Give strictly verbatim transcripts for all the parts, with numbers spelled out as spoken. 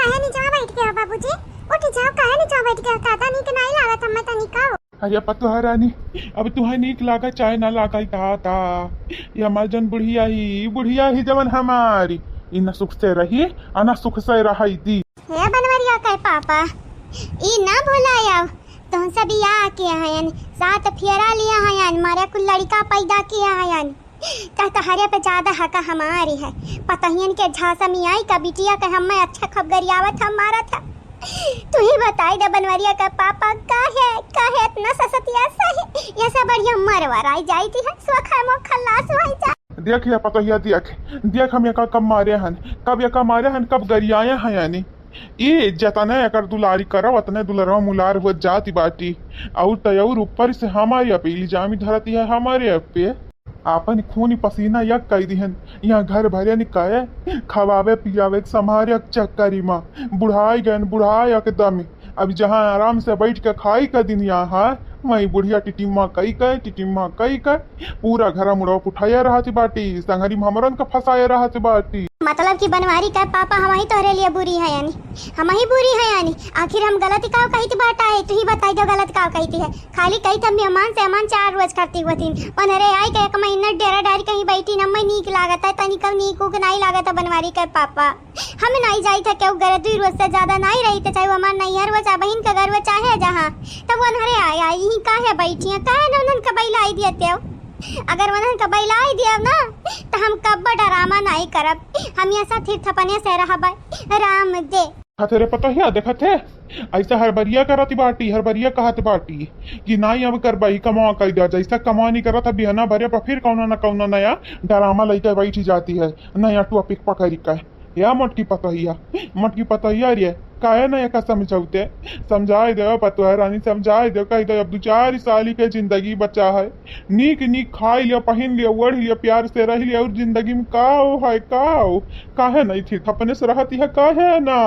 काहे नीचवा बैठ के हो बाबूजी? उठ जाओ, काहे नीचवा बैठ के हो? दादा नीक नाई लागत हमें तनी का हो? अरे पतोह रानी, अब तुहे नीक लागा चाहे ना लागा, ई दादा, ये हमार जन बुढ़िया ही, बुढ़िया ही जवन हमारी, ई ना सुख से रही, आ ना सुख से रही दी। हे बनवरिया के पापा, ई ना भुलायव, तुमसे बियाह किया हयन, सात फेरा लिया हयन, मारे कुल लड़िका पैदा किया हयन, त तहरे पे ज्यादा हक हमारी है। पतोहियन के झांसा में आई का बिटिया के हमें अच्छा खूब गरियावत ह, मारत ह। तू ही बताई दे बनवरिया के पापा, काहे, काहे इतना ससतिया सही? ये सब बढ़िया मरवर आई जाई थी है, सोखा मोखा लाश होई जा। देख या पतोहिया, देख, देख हम एका कब मारे हन, कब एका मारे हन, कब गरियाए हैं यानी। ई जतने एकर दुलारी करब, ओतने दुलरवा मुलार होत जात बाटी। अउर त अउर ऊपर से हमारे पे इल्जामी धरती है, हमारे पे। आपन खून पसीना एक कई दिहन, यहाँ घर भरे निकाये, खवावे पियावे के संभारे के चक्करी मा। बुढ़ाई गयन, बुढ़ाई एकदम। अब जहाँ आराम से बैठ के खाई के दिन यहाँ है, वहीं बुढ़िया टिटिम्मा कई के, टिटिम्मा कई के, पूरा घर मुड़वा उठाया रहत बाटी, संगरी में हमरन के फंसाया रहत बाटी। मतलब कि बनवारी का पापा हम ही तोहरे लिए बुरी है यानी, हम ही बुरी है यानी? आखिर हम गलत काव कहित बाटा है, तू ही बताई दो गलत काव कहित है। खाली कहित हम मेहमान सेहमान चार रोज खातिर होतीन, ओनहरे आई के एक महीना डेरा डारी कहीं बैठी न, मैं नीक लागत है, तनी कम नीक उक नाई लागत है बनवारी के पापा। हम नाई जाई था केहू घरे, दुई रोज से ज्यादा नाई रही, त चाहे वो हमार नैहर हो, चाहे बहिन के घर हो, चाहे जहाँ, तब ओनहरे आए, आई ही काहे बैठी हैं, काहे न उन्हन के बैलाई दिया तेव? अगर उन्हन के बैलाई दिया ना, त हम कब्बो डरामा नाई करब, हम ऐसा थिर थपने से रहबे, राम दे। देखत हे रे पतोहिया, देखत हे, ऐसा हरबरिया करत बाटी, हरबरिया कहत बाटी कि नाई अब करबा, ई कमवा कई दिया, जैसा कमवा नहीं करत है, बिहना भरे पर फिर कौनो न कौनो नया डरामा लइके बैठी जाती है, नया टॉपिक पकड़ी के। या मोटकी पतोहिया, मोटकी पतोहिया रे, काहे ना एका समझौते? समझाए दे पतोह रानी, समझाए दे, कह दे अब दो चार साल के जिंदगी बचा है, नीक नीक खाई लिया, पहिन लिया, ओढ़ लिया, प्यार से रह लिया, और जिंदगी में का हो है, का हो? काहे नहीं ठीक अपने से रहती है, काहे ना?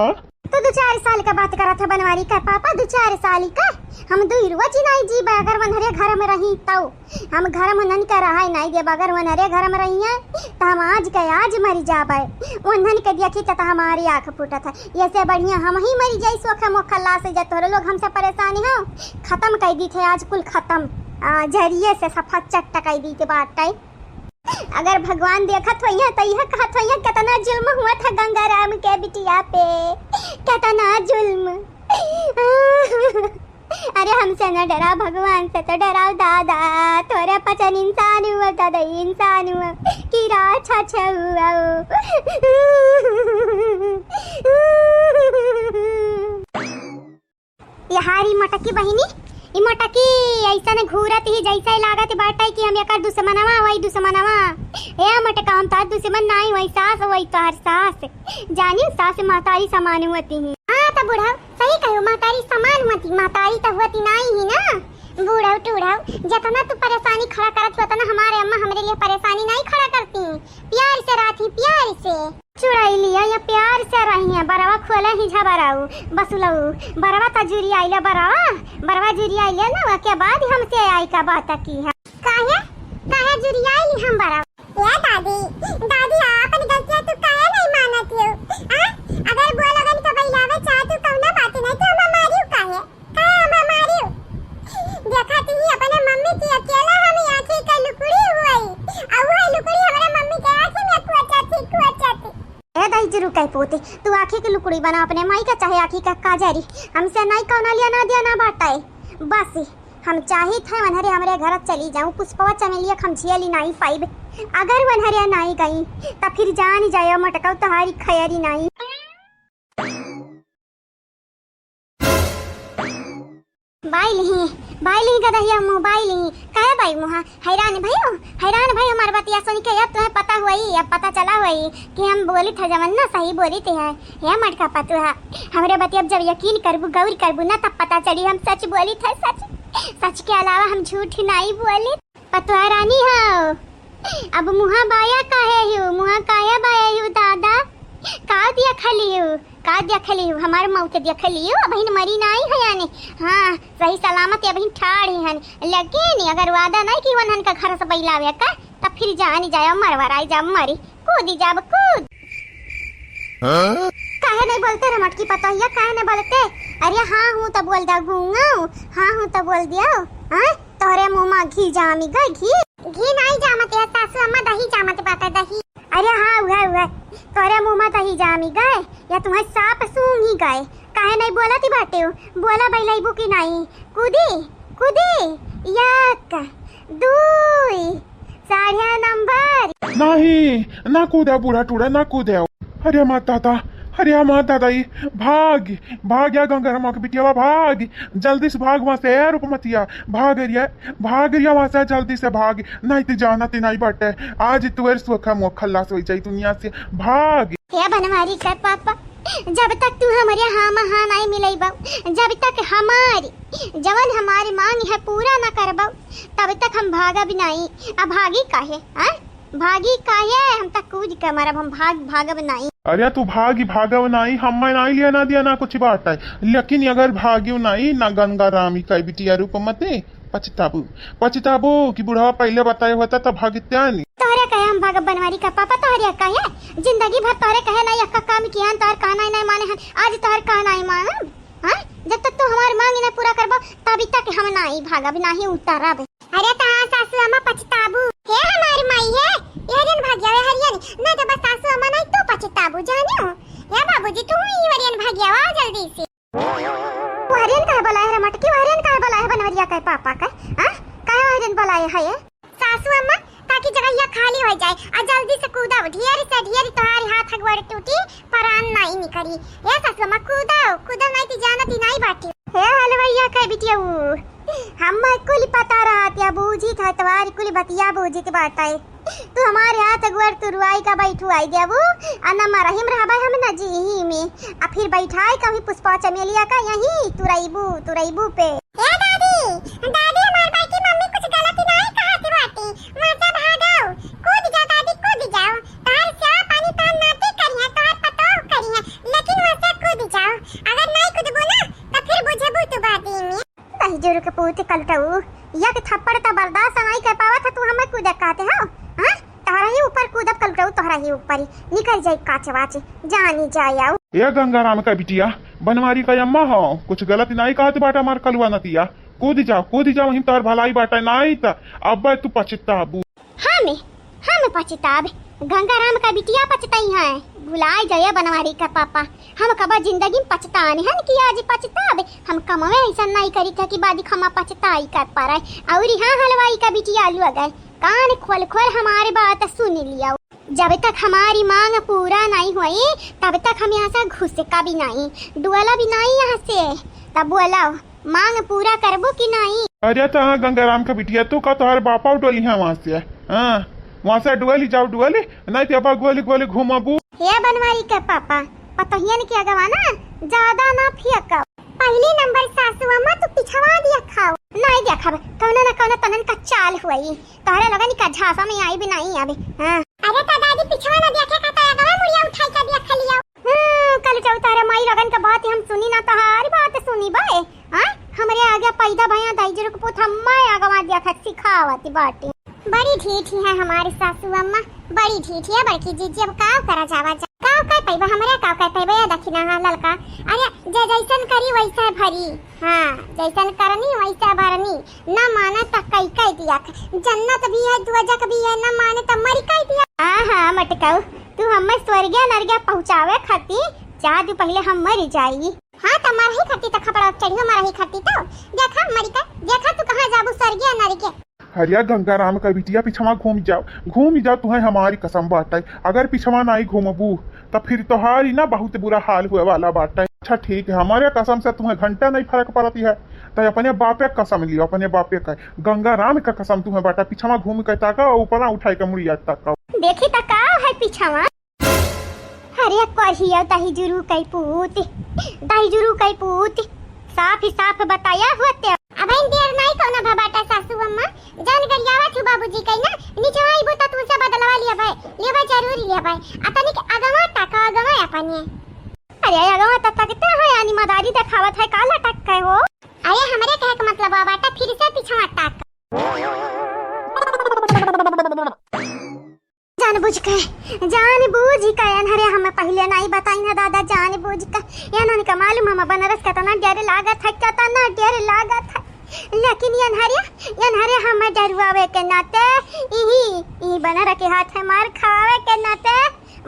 तू दो चार साल का बात करत है बनवारी का पापा, दो चार साल का? हम दुई रोज ही नहीं जीबे अगर वनहरे घर में रही तो। हम घर में उन्हन के रहाई नहीं देब, अगर वनहरे घर में रही है तो हम आज के आज मरी जाबे। उन्हन के देखी त हमारी आँख फूटत है, ये से बढ़िया हम ही मरी जाई, सोखा मोखा लाश जा। तोहरे लोग हमसे परेशानी हो, खत्म कर दी थे आज कुल खत्म, आ, जरिए से सफा चट्टा कर दी थे बात टाइम। अगर भगवान देखत होइहैं, त इहे कहत होइहैं, "केतना जुल्म हुआ था गंगाराम के बिटिया पे, केतना जुल्म।" अरे, हमसे न डरा, भगवान से तो डराओ दादा। तोरे पचन इंसान हुआ दादा, इंसान हुआ, कि राछा छुआ। यार, ई मोटकी बहिनी, ई मोटकी ऐसन घूरत ही जैसे लागत बाटे कि हम एकर दुश्मनवा होई, दुश्मनवा। ए मोटका, हम तोहार दुश्मन नाई होई, सास होई तोहार सास। जानी, सास महतारी समान होती ही। हाँ, त बूढ़ा, सही कहो, महतारी समान होती, महतारी त होती नाई ही ना। बूढ़ा, टूढ़ा, जितना तू परेशानी खड़ा करत हो, उतना हमारे अम्मा हमरे लिए परेशानी नाई खड़ा करती। प्यार से रहती, प्यार से। चुड़ैलिया या प्यार से रही है, बरवा खोले ही झबराऊ, बसुलऊ, बरवा त जुरियाइले बरवा, बरवा जुरियाइले ना, ओके बाद हमसे आई का बात की है। काहे, काहे जुरियाइली हम बरवा? ए दादी, दादी, आपन गलतियाँ तू काहे नहीं मानत हो? आ? अगर वो लोगन के बइलावे चाहे तू कौनो बात नहीं, तू हमें मारियो काहे? का हम मारियो? देखा थी अपने मम्मी की अकेला हम आँखी के लुकड़ी हुई। आ वही लुकड़ी हमारे मम्मी के आँखी में कुआचत थी, कुआचत थी। ए दहिजरू कह पोते, तू आँखी के लुकड़ी बना अपने माई का, चाहे आँखी का काजरी। हमसे नहीं कौनो लिया ना दिया ना बाटा है। बस हम चाहित है वनहरे हमरे घर चली जाऊँ, पुष्पवा चमेलिया हम झेली नहीं पाइब। अगर वनहरे नहीं गई, त फिर जान जायो मटकाऊ तोहारी खैरी नहीं। बाई लिही, बाई लिही गदहिया मुँह, बाई लिही। काहे बाई मुँहा? हैरान भयो, हैरान भयो हमार बतिया सुन के। अब तुम्हें पता हुई, अब पता चला हुई कि हम बोली थे जवन ना सही बोली थे है। हे मटका पतुहा, हमरे बतिया जब यकीन करबू, गौर करबू ना, तब पता चली हम सच बोली थे, सच। सच के अलावा हम झूठ नहीं बोली। पतुहा रानी हो, अब मुँहा बाया काहे हियो, मुँहा काहे बाया हियो दादा? का दिया खली हियो? का देखली हूँ, हमार मौत देखली हूँ, अबहिन मरी नाई है यानी। हाँ, सही सलामत अबहिन ठाड़ ही हन। लेकिन अगर वादा नहीं की वनहन का घर से बैलावे का, तब फिर जानी जाए, मरवराई जा, मरी, कूदी जाब, कूद। हाँ? काहे न बोलते रे मटकी पतोहिया, काहे न बोलते? अरे हाँ हूँ त बोल द्या गूंगा, हाँ हूँ त बोल द्या। हाँ, तोहरे मुँह मा घी जामी गए, घी। घी नाई जामत है सासू अम्मा, दही जामत बाटे, दही। अरे हाँ, उहे, उहे। तोहरे मुँह मा दही जामी गए, या तुम्हें सांप सूंघी गए? काहे नहीं बोलत ही बाटे हो? बोला बइलैबू कि नहीं? कूदी, कूदी, एक, दुई, साढ़िया नंबर। नहीं, ना कूदा बूढ़ा टूड़ा, ना कूदा। अरे हमार दादा, अरे हमार दादा, ई भाग, भाग या गंगाराम के बिटिया, भाग, जल्दी से भाग वहाँ से, ए रूपमतिया, भाग रिया, भाग रिया वहाँ से, जल्दी से भाग, नहीं तो जानत ही नहीं बाटे, आज तुअर सोखा मोख खल्लास हो जाई दुनिया से, भाग। हे बनवारी के पापा, जब तक तू हमरे हाँ मा हाँ नहीं मिलैबा, जब तक हमारी, जवन हमारी मांग है पूरा ना करबा, तब तक हम भागब नहीं। अब भागी काहे, हाँ? भागी काहे? हम त कूद के मरब, हम भाग, भागब नाई। अरे तू भागी भागब नाई, हमें नाई लिया ना दिया ना कुछ बात है, लेकिन अगर भागियो नाई ना गंगाराम का बिटिया रूपमती, पछताबू, पछताबू कि बुढ़वा पहले बताए होता तब भागत्या नी। तोहरे कहे हम भागब बनवारी का पापा, तोहरे कहे जिंदगी भर तोहरे कहे नाई अक्का काम किया हन, तोहर कहना ही नहीं माने हन, आज तोहर कहना ही मानब, हाँ? जब तक तू हमार मांग ही नहीं पूरा करबा, तब तक हम नाई भागब, नाई उतरब। अरे त हाँ सासू अम्मा पछताबू। हे हमार माई हे, ए हरियन भाग्या, ए हरियन, ना जब सासू अम्मा नहीं तू पछताबू, जानियो। हे बाबूजी, तू ही हरियन भाग्या, आओ जल्दी से। वो हरियन काहे बोलाए रे मटकी, वो हरियन काहे बोलाए बनवरिया के पापा के? हाँ? काहे वो हरियन बोलाए है ये? सासू अम्मा, ताकि जगहिया खाली हो जाए, आ जल्दी से कूदा, ढेर से ढेर तोहार हाथ गोड़ टूटी, परान नाई निकरी। ए सासू अम्मा, कूदो, कूदो, नाई ती जानत ही नाई बाटी। हे हलवैया के बिटिया, हम कुल पता रहत या बूझित है, तोहार कुल बतिया बूझित बाटे। तू हमारे हाथ गोड़ तुरवाई का बैठुआई देबू, आ न मरही में रहबे हम न जीही में। आ फिर बैठाई कभी पुष्पा चमेलिया का यहीं तुरैबू, तुरैबू पे। ए दादी, दादी, हमार बड़की मम्मी कुछ गलत नाई कहत बाटी। वहाँ से भागो, कूद जाओ दादी, कूद जाओ। तोहार चाह पानी तोहार नाती करिहे, तोहार पतोह करिहे, लेकिन वहाँ से कूद जाओ। अगर नाई कूदबो ना, तो फिर बुझबू तू बादी में। दही जुरु के पूत कलटऊ, या के थप्पड़ त बर्दाश्त नाई कर पावत है, तू हमें कूदे कहते हो? हाँ? तोहरा ही ऊपर कूदब कलटऊ, तोहरा ही ऊपर ही निकल जाई काच वाच, जानी जाए आओ। ए गंगाराम का बिटिया, बनवारी का अम्मा हो, कुछ गलत नाई कहत बाटा हमार कलुआ नतिया। कूद जाओ, कूद जाओ, वहीं तोहर भलाई बाटा, नाई त अब तू पछताबू। हमें, हमें पछताब, गंगाराम का बिटिया पछताई है, भुलाई जाए बनवारी का पापा। हम कबा जिंदगी में पछताने हन कि आज पछताब, हम कमवे ऐसा नाई करी था कि बाद खमा पछताई कर पारे। और हाँ हलवाई का बिटिया आलू आ गए, कान खोल खोल हमारी बात सुन लिया। जब तक हमारी मांग पूरा नहीं होई, तब तक हम यहाँ से घुसका भी नहीं, डुअला भी नहीं यहाँ से। तब बोलाओ, मांग पूरा करबो कि नहीं? अरे तो हाँ गंगाराम का बिटिया, तू का तोहर बापा डोली है वहाँ से? हाँ, वहाँ से डुअली जाओ, डुअली, नहीं तो अब गोली गोली घूमबू। हे बनवारी के पापा, पतोहियन के अगवा ना ज्यादा ना फियकब। पहली नंबर सासू अम्मा, तू पिछवा दिया खाओ। नहीं देखब, कौनो ना कौनो तनन का चाल हुई। तोहरे लोगन का झांसा में आई भी नहीं अभी। हाँ। अरे तो दादी, पिछवा ना देखे का, तो अगवा मुड़िया उठाई के देख लियो। हाँ, कलटऊ, तोहरे माई लोगन का बात हम सुनी ना, तोहारी बात सुनी बे। हाँ, हमरे आगे पैदा भया दाई जी के पूत हम्मा अगवा देखत सिखावत बाटे। बड़ी ढीठ है हमारी सासू अम्मा, बड़ी ढीठ है बड़की जीजी। अब काव करा जावा जा, काव कर पैबा, हमरे काव कर पैबा या दखिना, हाँ ललका। अरे जे जैसन करी वैसा भरी। हाँ, जैसन करनी वैसा भरनी, न माने त कई कई दिया। जन्नत भी है, दोजख भी है, न माने त मरी कई दिया। हाँ, हाँ, मटकाऊ, तू हमें स्वर्गीय नरगिया पहुँचावे खातिर जा, तू पहले हम मर जाई। हाँ, त मरही खातिर त खपड़ा चढ़ियो, मरही खातिर तो। देखा, मरी का, देखा तू कहाँ जाबू, स्वर्गीय नरगिया। अरे गंगाराम का बिटिया, पिछवा घूम जाओ, घूम जाओ, तुम्हें हमारी कसम बाटे, अगर पिछवा नहीं घूमबू, त फिर तोहारी ना बहुत बुरा हाल हुए वाला बाटे। अच्छा ठीक है, हमारे कसम से तुम्हें घंटा नहीं फर्क पड़ती है, तो अपने बापे का कसम लियो, अपने बापे का। गंगाराम का कसम तुम्हें बाटे, पिछवा घूम के ताका, ऊपरा उठाई के मुड़िया ताका। देखी त का है पिछवा। अरे कहियो दही जुरू कई पूत, दही जुरू कई पूत, साफ ही साफ बताया होते। अब इन देर नहीं कौनो भबाटा सासू अम्मा, जान गरियावा थू बाबूजी कई ना, निचवा आइबो त तुमसे बदलवा लिया भाई, लिया भाई जरूर लिया भाई। आ तनिक अगवा ताका, अगवा अपने। अरे अगवा तक तकते है यानी मदारी देखावत है, का लटक के हो? अरे हमरे कहे के मतलब बाटा फिर से पिछवा ताका। जानबूझ के, जानबूझ के एन्हरे हम पहिले नाहीं बताइन है दादा, जानबूझ के। एन्हन के मालूम हम बनारस केतना डेर लागत है, केतना डेर लागत है। लेकिन एन्हरे, एन्हरे हम डरुआवे के नाते, इही, इही बनर के हाथे मार खावे के नाते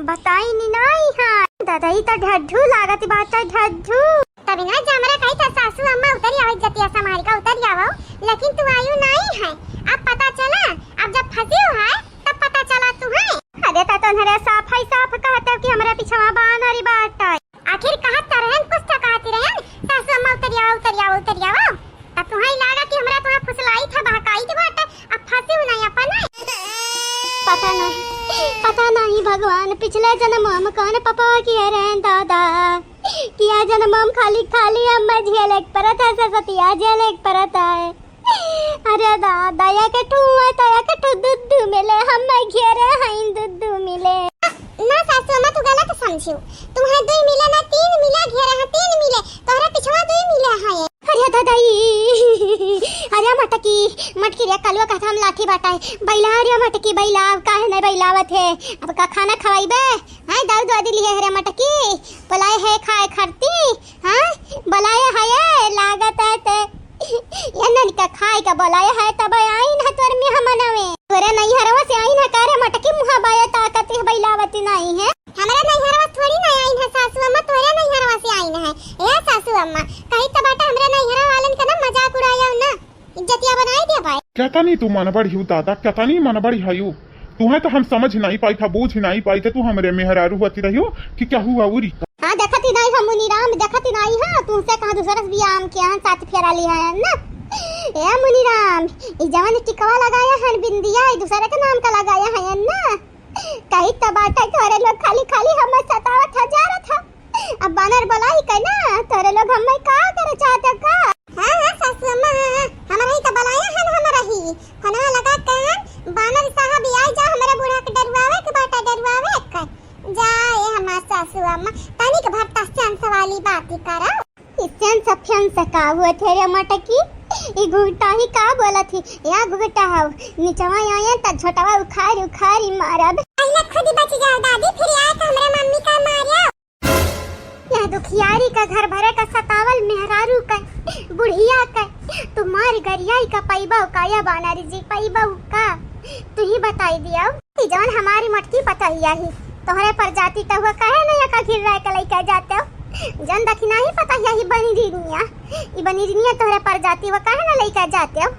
बताइन नाहीं है। दादा, ई त ढड्ढू लागत बाटे, ढड्ढू। तभी ना जा हमरा कही था सासू अम्मा उतरी आवे जतिया संभारी का उतरी आवो, लेकिन तू आयु नाहीं है। अब पता चला, अब जब फंसी है तब पता चला तू है। अरे त तोहरे साफ है साफ कहते हो कि हमरा पिछवा बानरी बाटे। आखिर कहत त रहन, कुछ त कहती रहन, सासू अम्मा उतरी आवो, उतरी आवो, उतरी आवो। तब तुहाई लागा कि हमरा तुहा फुसलाई था, बहकाई था बाटे, अब फंसी हूँ नाहीं अपन। पता नहीं, पता नहीं भगवान, पिछले जन्म हम कौन पपवा किहे रहन दादा, कि यह जन्म हम खाली, खाली हम झेले के परत है, ससतिया झेले के परत है। अरे दादा, या के ठू है तो या के ठू दुद्दू मिले, हम घेरे हईं दुद्दू मिले। ना सासू अम्मा, तू गलत समझियो, तुम्हें दुई मिले ना, तीन मिले, घेरे हैं तीन मिले, तोहरे पिछवा दुई मिले हैं। अरे दादा, ई, अरे मटकी, मटकी रे, कलुआ कहत हम लाठी बाटा है, बैला रे मटकी, बैला, अब काहे नहीं बैलावत है, अब का खाना खवाइबे? हाँ, दाऊ दो दिली है रे मटकी, बोलाए है खाए खरती, हाँ, बोलाए है ये, लागत है ते, ये ननिका खाए का बोलाए है, तब आइन है तोर में हमनवे। तोरे नैहरवा से आइन है का रे मटकी, मुँहा बाया ताकत है, बैलावती नाहीं है। हमरा नैहरवा थोड़ी ना आइन है सासू अम्मा, तोरे नैहरवा से आइन है। ए सासू अम्मा, कही तो बाटा हमरा नैहरवा वालन का ना मजाक उड़ाया ना, इज्जतिया बनाए दिया पाए। केतनी तू मनबढ़ हऊ दादा, केतनी मनबढ़ हऊ। तुहे तो हम समझ नाहीं पाई था, बूझ नाहीं पाई था, तू हमरे मेहरारू होती रहियो कि क्या हुआ उरी। हाँ, देखती नाहीं हम मुनीराम, देखती नाहीं है, तुमसे कहाँ दूसरा से बियाह हम किया है, साथ फेरा लिया है ना। ए मुनीराम, ई जवन टिकवा लगाया है बिंदिया, ई दूसरे के नाम का लगाया है ना। कही तो बाटे तोरे लोग खाली खाली हमें सतावत है, जारत है। अब बानर बोलाई के ना, तोरे लोग हमें का करे चाहते हो का? हाँ, हाँ, सासू अम्मा, हाँ, हाँ, हमरा ही तो बोलाया हन, हमरा ही। फोनवा लगा के हन, बानर साहब, आई जा, हमरे बूढ़ा के डरुआवे के बाटा, डरुआवे के। जा, ए हमार सासू अम्मा, तनिक भर त सेंस वाली बात ही करो। ई सेंस फेंस का हुआ थे रे मटकी? ई घुघटा ही का बोलत ही? या घुघटा हव, निचवा आया त झोटवा उखाड़ उखाड़ मारब। पहले खुद बच जाओ दादी, फिर आए तो हमरा मम्मी का मारियो। यह दुखियारी का घर भरे का सतावल मेहरारू का, बुढ़िया का, तू मार गरियाई का पैबा का या बानर जी पैबा का? तू ही बताई दिया। ई जवन हमारी मटकी पतोहिया ही, तोहरे पर जाती त हुआ काहे न एका घिर्रा के लइका जाते हो? जन दखिना ही पतोहिया ही बनिरिनिया, ई बनिरिनिया तोहरे पर जाती हुआ काहे न लइका जाते हो?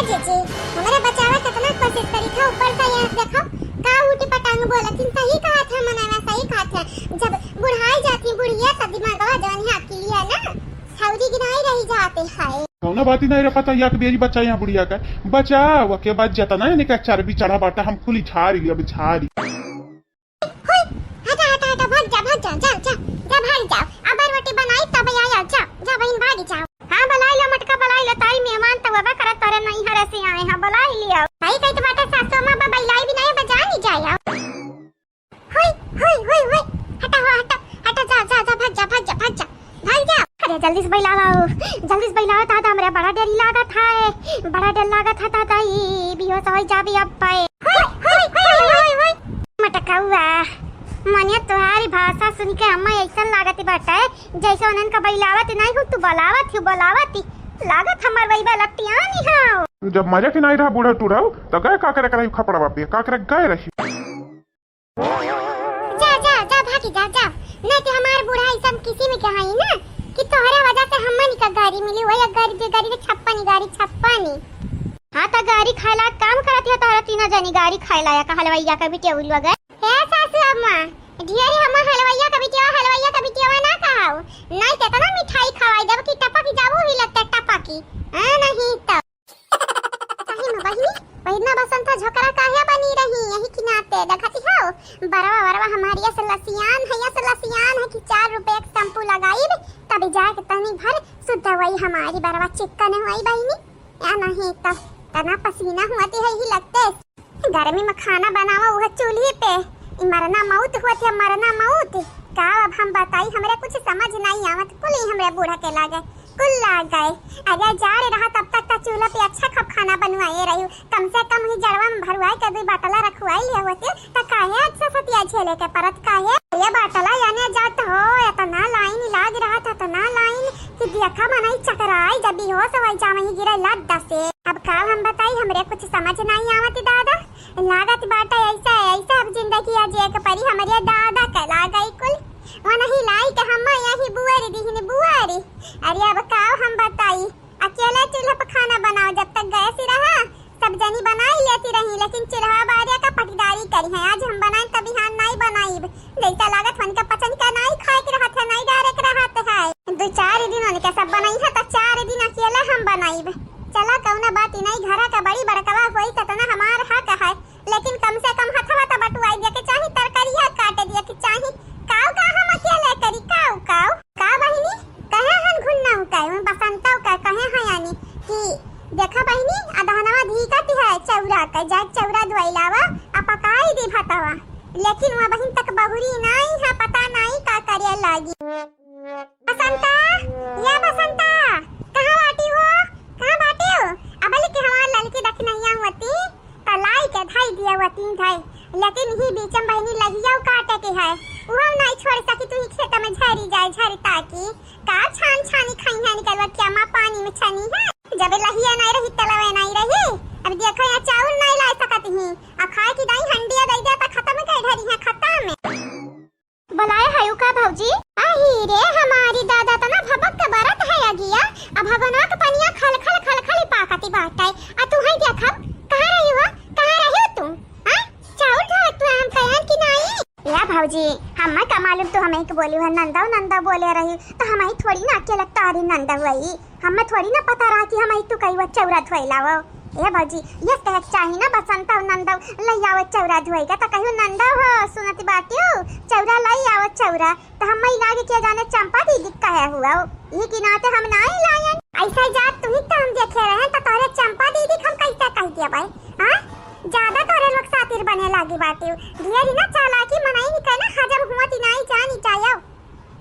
जीजी, हमरे बचावे कितना कोशिश करी था, ऊपर से यहाँ देखो, का ऊटी पटांग बोलत हिन, सही कहा था मनवा, सही कहा था। जब बुढ़ाई जाती बुढ़िया, तब दिमागवा जवन है अकेलिया ना, छौरी गिनाई रही जाते है। कौनो बात ही नहीं रे, पता या के बेरी बच्चा यहाँ बुढ़िया का बचाव के बाद जतना इनका चर्बी चढ़ा बाटा, हम कुली झारी लिया, अब झारी। होय, हटा, हटा, हटा, भाग जा, भाग जा, जा, जा, जा, भाग जाओ। अब रोटी बनाई तब आया, जा, जा बहिन, भाग जाओ। हाँ, बुलाई लो मटका, बुलाई लो, ताई मेहमान तो वबा करत तोरे नैहरे से आए हैं, बुलाई लियो। भाई कही तो बाटे सासू अम्मा बा, बैलाई भी नहीं बजा नहीं जाया। होय, होय, होय, होय, हटा हो, हटा, हटा, जा, जा, जा, भाग जा, भाग जा, भाग जा। भाग जा। अरे जल्दी से बैलावा, जल्दी से बैलावा, दादा हमरे बड़ा डर लागत है, बड़ा डर लागत है दादा, ई बेहोश हो जाबी अब पाए। होय, होय, होय, होय, होय। मटकौआ, मने तोहारी भाषा सुन के हमें ऐसा लागत बाटे जैसे उन्हन का बैलावत नहीं हो, तू बोलावत ही, बोलावत ही। लागत हमार वही बा लपटियानी हो। जब मजा के नहीं रहा बूढ़ा टूढ़ा, तो गए का करे कराई खपड़ा बापी, का करे गए रही। जा, जा, जा, भागी जा, जा। नहीं तो हमार बूढ़ा ऐसा किसी में के हई ना कि तोहरे वजह से हमन का गाड़ी मिली, वही गाड़ी के, गाड़ी के छप्पनी, गाड़ी छप्पनी। हाँ, तो गाड़ी खाइला काम करत हो तोहरा तीनों जनी, गाड़ी खाइला या का हलवैया का बिटिया उलवा गए। हे सासू अम्मा, ढेरी हम हलवैया का बिटिया, हलवैया का बिटिया ना कहाऊ। नहीं तो इतना मिठाई खवाई देब कि टपक जाबू ही लगता टपकी। हाँ, नहीं तो। सही में बहिनी, पहिना बसंत झोकरा काहे बनी रही? यही के नाते देखती हो, बरवा, बरवा हमारी अस लसियान है, अस लसियान है कि चार रुपए के शैम्पू लगाई, तब जाके तनी भर शुद्ध हुई हमारी बरवा चिक्कन हुई बहिनी। या नहीं तो तना पसीना हुआ ती है ही लगते। गर्मी में खाना बनावा वह चूल्हे पे, ई मरना मौत हुआ थे, मरना मौत। का अब हम बताई, हमरे कुछ समझ नहीं आवत, कुल ही हमरे बूढ़ा के लागे। कुल लाग गए। अरे जाड़ रहा तब तक त चूल्हा पे अच्छा खप खाना बनवाए रही। कम से कम ही जड़वा में भरवाए के दुई बाटला रखवाई लिया होती, त काहे अच्छा सतिया झेले के परत काहे? ये बाटला याने जात हो, इतना लाइन लाग रहा था, इतना लाइन कि देखा मनई चकराई, जब बेहोश हो जा वहीं गिरे लद्दा से। अब का हम बताई, हमरे कुछ समझ नहीं आवत दादा। लागत बाटे ऐसा, ऐसा अब जिंदगी आज एक परी हमरे दादा के लाग गई कुल। वो नहीं लाई के हम यही बुआरी दिहिन बुआरी। अरे अब का हम बताई, अकेले चूल्हा पर खाना बनाओ, जब तक गैस ही रहा, सब जनी बनाई लेती रही, लेकिन चूल्हा बारे का पटीदारी करी है। आज हम बनाए त बिहान नहीं बनाईब, जैसा लागत उनका पचन का नहीं खाए के रहत है, नहीं डारे के रहत है। दो चार दिन उनके सब बनाई है, त चार दिन अकेले हम बनाईब। चला कौनो बात ही नहीं, घरा का बड़ी बड़कवा होई त तना हमार हक है, लेकिन कम से कम हथवा त बटुआई दिया के चाही, तरकारिया काटे दिया के चाही। काऊ का हम अकेले करी, काऊ काऊ? का बहिनी, कहे हन घुन्ना उकाई, उन बसंता उकाई कहे हैं यानी कि देखा बहिनी, अदहनवा धीकत है चौरा के, जाए चौरा धोई लावा, आ पकाई दी भतवा। लेकिन वह बहिन तक बहुरी नाई है, पता नाई का करे लागी। बसंता, या बसंता, कहाँ बाटी हो? कहाँ बाटी हो? अबले के हमार ललकी दखिनैया होती, त लाई के धाई दिया हुआ तीन धाई, लेकिन ही बीच में बहिनी लगिया काटे के है, उहो नहीं छोड़ सकी, तू ही खेत में झरी जाए, झरी ताकी का छान छानी खाई है, निकलवा क्या माँ पानी में छनी है, जब लहिया नहीं रही, तलवे नहीं रही। अब देखो यहाँ चाउर नहीं ला सकत ही, आ खाए की दाई हंडिया दे दे त खत्म कर धरी है, खत्म। बोलाए हयू का भौजी? आही रे, हमारी दादा तना भबक के बरत है अगिया। अब भगवान के पनिया खल खल खल खल पाकती बाटे। आ तू है देखब, कहाँ रही हो? कहाँ रही हो तू? हाँ? चाउर धोत तू हम कयान की नाई? या भौजी, हमें का मालूम तू हमें के बोली हो, नंदव नंदव बोले रही, तो हमें थोड़ी ना के लगता अरे नंदव आई। हमें थोड़ी ना पता रहा कि हम तू कही वो चौरा धोए लावो। ए भौजी, ये कहे के चाही ना बसंता और नंदव लई आवो चौरा धोए का, तो कहियो नंदव हो सुनत बाटियो, चौरा लई आवो चौरा, तो हम मई लागे के जाने चंपा दीदी कहे हुआ हो। ये की नाते हम ना ही लायन। ऐसा जात तू ही तो हम देखे रहे, तो तोरे चंपा दीदी हम कैसे कह दिया भाई? हाँ? ज्यादा तोरे लोग सातिर बने लागी बाटियो। ढेर ही ना चालाकी मनई निकल ना हजम हुआ ती नाई जानी चायो।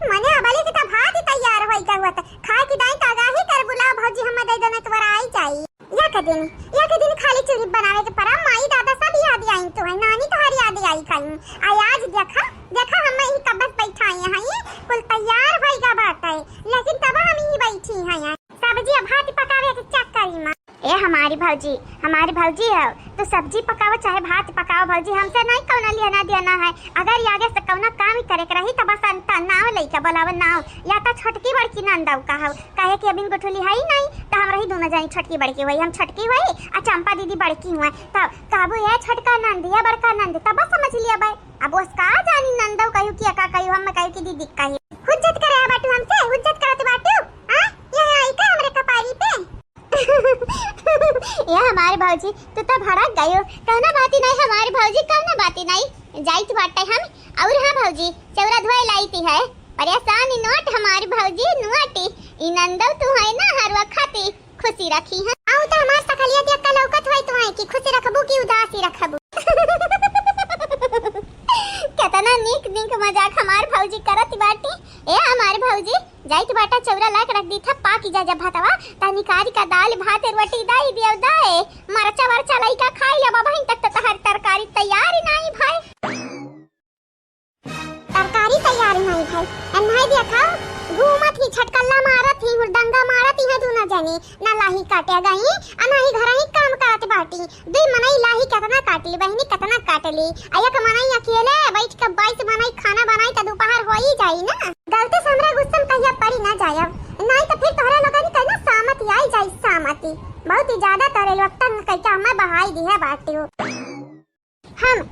मने अबले के त भात ही तैयार होई गए हुआ त खाए की दाई त आगाही कर बुला भौजी हम दे देने तोरा आई जाई। या के दिन, या के दिन खाली चूरी बनावे के परा माई दादा सब याद आई तो है, नानी तोहर याद आई कहीं। आ आज देखा, देखा हम ही कब्बस बैठाए हैं, कुल तैयार होई गा बाटे, लेकिन तब हम ही बैठी हैं। सब्जी आ भात पकावे के चक्कर में। ए हमारी भौजी, हमारी भौजी हो, तू सब्जी पकाओ चाहे भात पकाओ भौजी, हमसे नहीं कौनो लेना देना है। अगर ये आगे से कौनो काम ही करे के रही तो बस अंता नाव लेके बोलाव नाव, या तो छोटकी बड़की नंदव कहो, कहे कि अबिन गुठुली है ही नहीं, तो हम रही दोनों जनी छोटकी बड़की हुई, हम छोटकी हुई आ चंपा दीदी बड़की हुई, तो कहबो ये छोटका नंद या बड़का नंद, तब बस समझ लिया भाई। अब उसका जानी नंदव कहू कि का कहू, हम कहू कि दीदी कहू। हुज्जत करे बाटू हमसे, हुज्जत करत बाटू, आ? यहाँ आई का हमरे कपारी पे? ये हमारी भौजी, तू तो भड़क गयो। कौनो बाती नहीं हमारी भौजी, कौनो बाती नहीं। जाइत बाटे हम। और हाँ भौजी, चौरा धोए लाइत है। परेशान ही नोट हमारी भौजी, नोट। ई नंदव तू है ना, हर वक्त ही खुशी रखी है। आऊ तो हमार सकलिया देख के लौकत होई तू है कि खुशी रखबू कि उदासी रखबू। कितना नीक नीक मजाक हमार भौजी करत बाटी। ए हमार भौजी, जाइत बाटा चौरा लायक रख दी था, पाकी जा जब भातवा, ता निकारी का दाल भात रोटी दाई दियो दाए, मरचा वरचा लइका खाई लेबा बहिन, तक तो तहर तरकारी तैयार ही नहीं भाई। तरकारी तैयार नहीं भाई, नहीं देखा, घूमत ही छटकल्ला मारत ही, हुड़दंगा मारत ही है दोनों जनी, ना लाही काटे गई, आ ना ही घर ही काम करत बाटी। दुई मनई लाही केतना काटली बहिनी, केतना काटली। आ एक मनई अकेले बैठ के बाईस मनई खाना बनाई त दोपहर हो ही जाई ना। गलती से हमरा गुस्सा में कहिया पड़ी ना जायब, नहीं तो फिर तोहरे लोगन के ना सामती आई जाई, सामती। बहुत ही ज्यादा तोरे लोग तंग कइके हमें बहाई दिहे बाटियो। हम,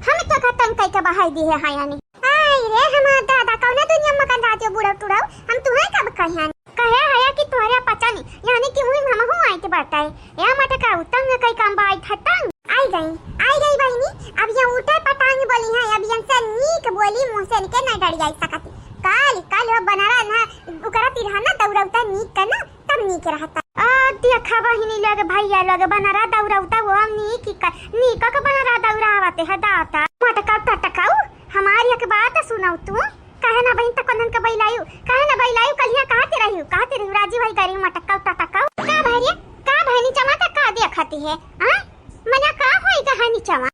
हम तो खतम कइके बहाई दिहे हैं यानी। आई रे हमार दादा, कौना दुनिया में मगन रहतियो बूढ़ा टूढ़ा, हम तुहे कब कहियान। कहे हया कि तोहरे पचन, यानी कि हुई हमहू आइत बाटे। ए मटका, उ तंग कई काम बा, आइत है तंग। आई गई, आई गई बहिनी। अब ये उठे पटांग बोली है, अब इनसे नीक बोली मुँह से इनके नहीं डरियाई सकती। काल, काल हो बनरा ना, उकरा तिरहा ना दौड़ौता नीक का ना, तब नीक रहता। आ, देखा बहिनी लोग, भैया लोग, बनरा दौड़ौता वो नीक का, नीक का बनरा दौड़ावते है दाता। मटका टटकाऊ, हमारी एक बात सुनाऊ तू। काहे ना बहिन तक कनन के बैलायु? काहे ना बैलायु? कलिया कहाँ ते रहिउ? कहाँ ते रहिउ? राजी भाई करिउ मटक्का टटक्का। का भरिया? का बहिनी चमा तक का देखती है? हाँ? मना का होई कहानी चमा?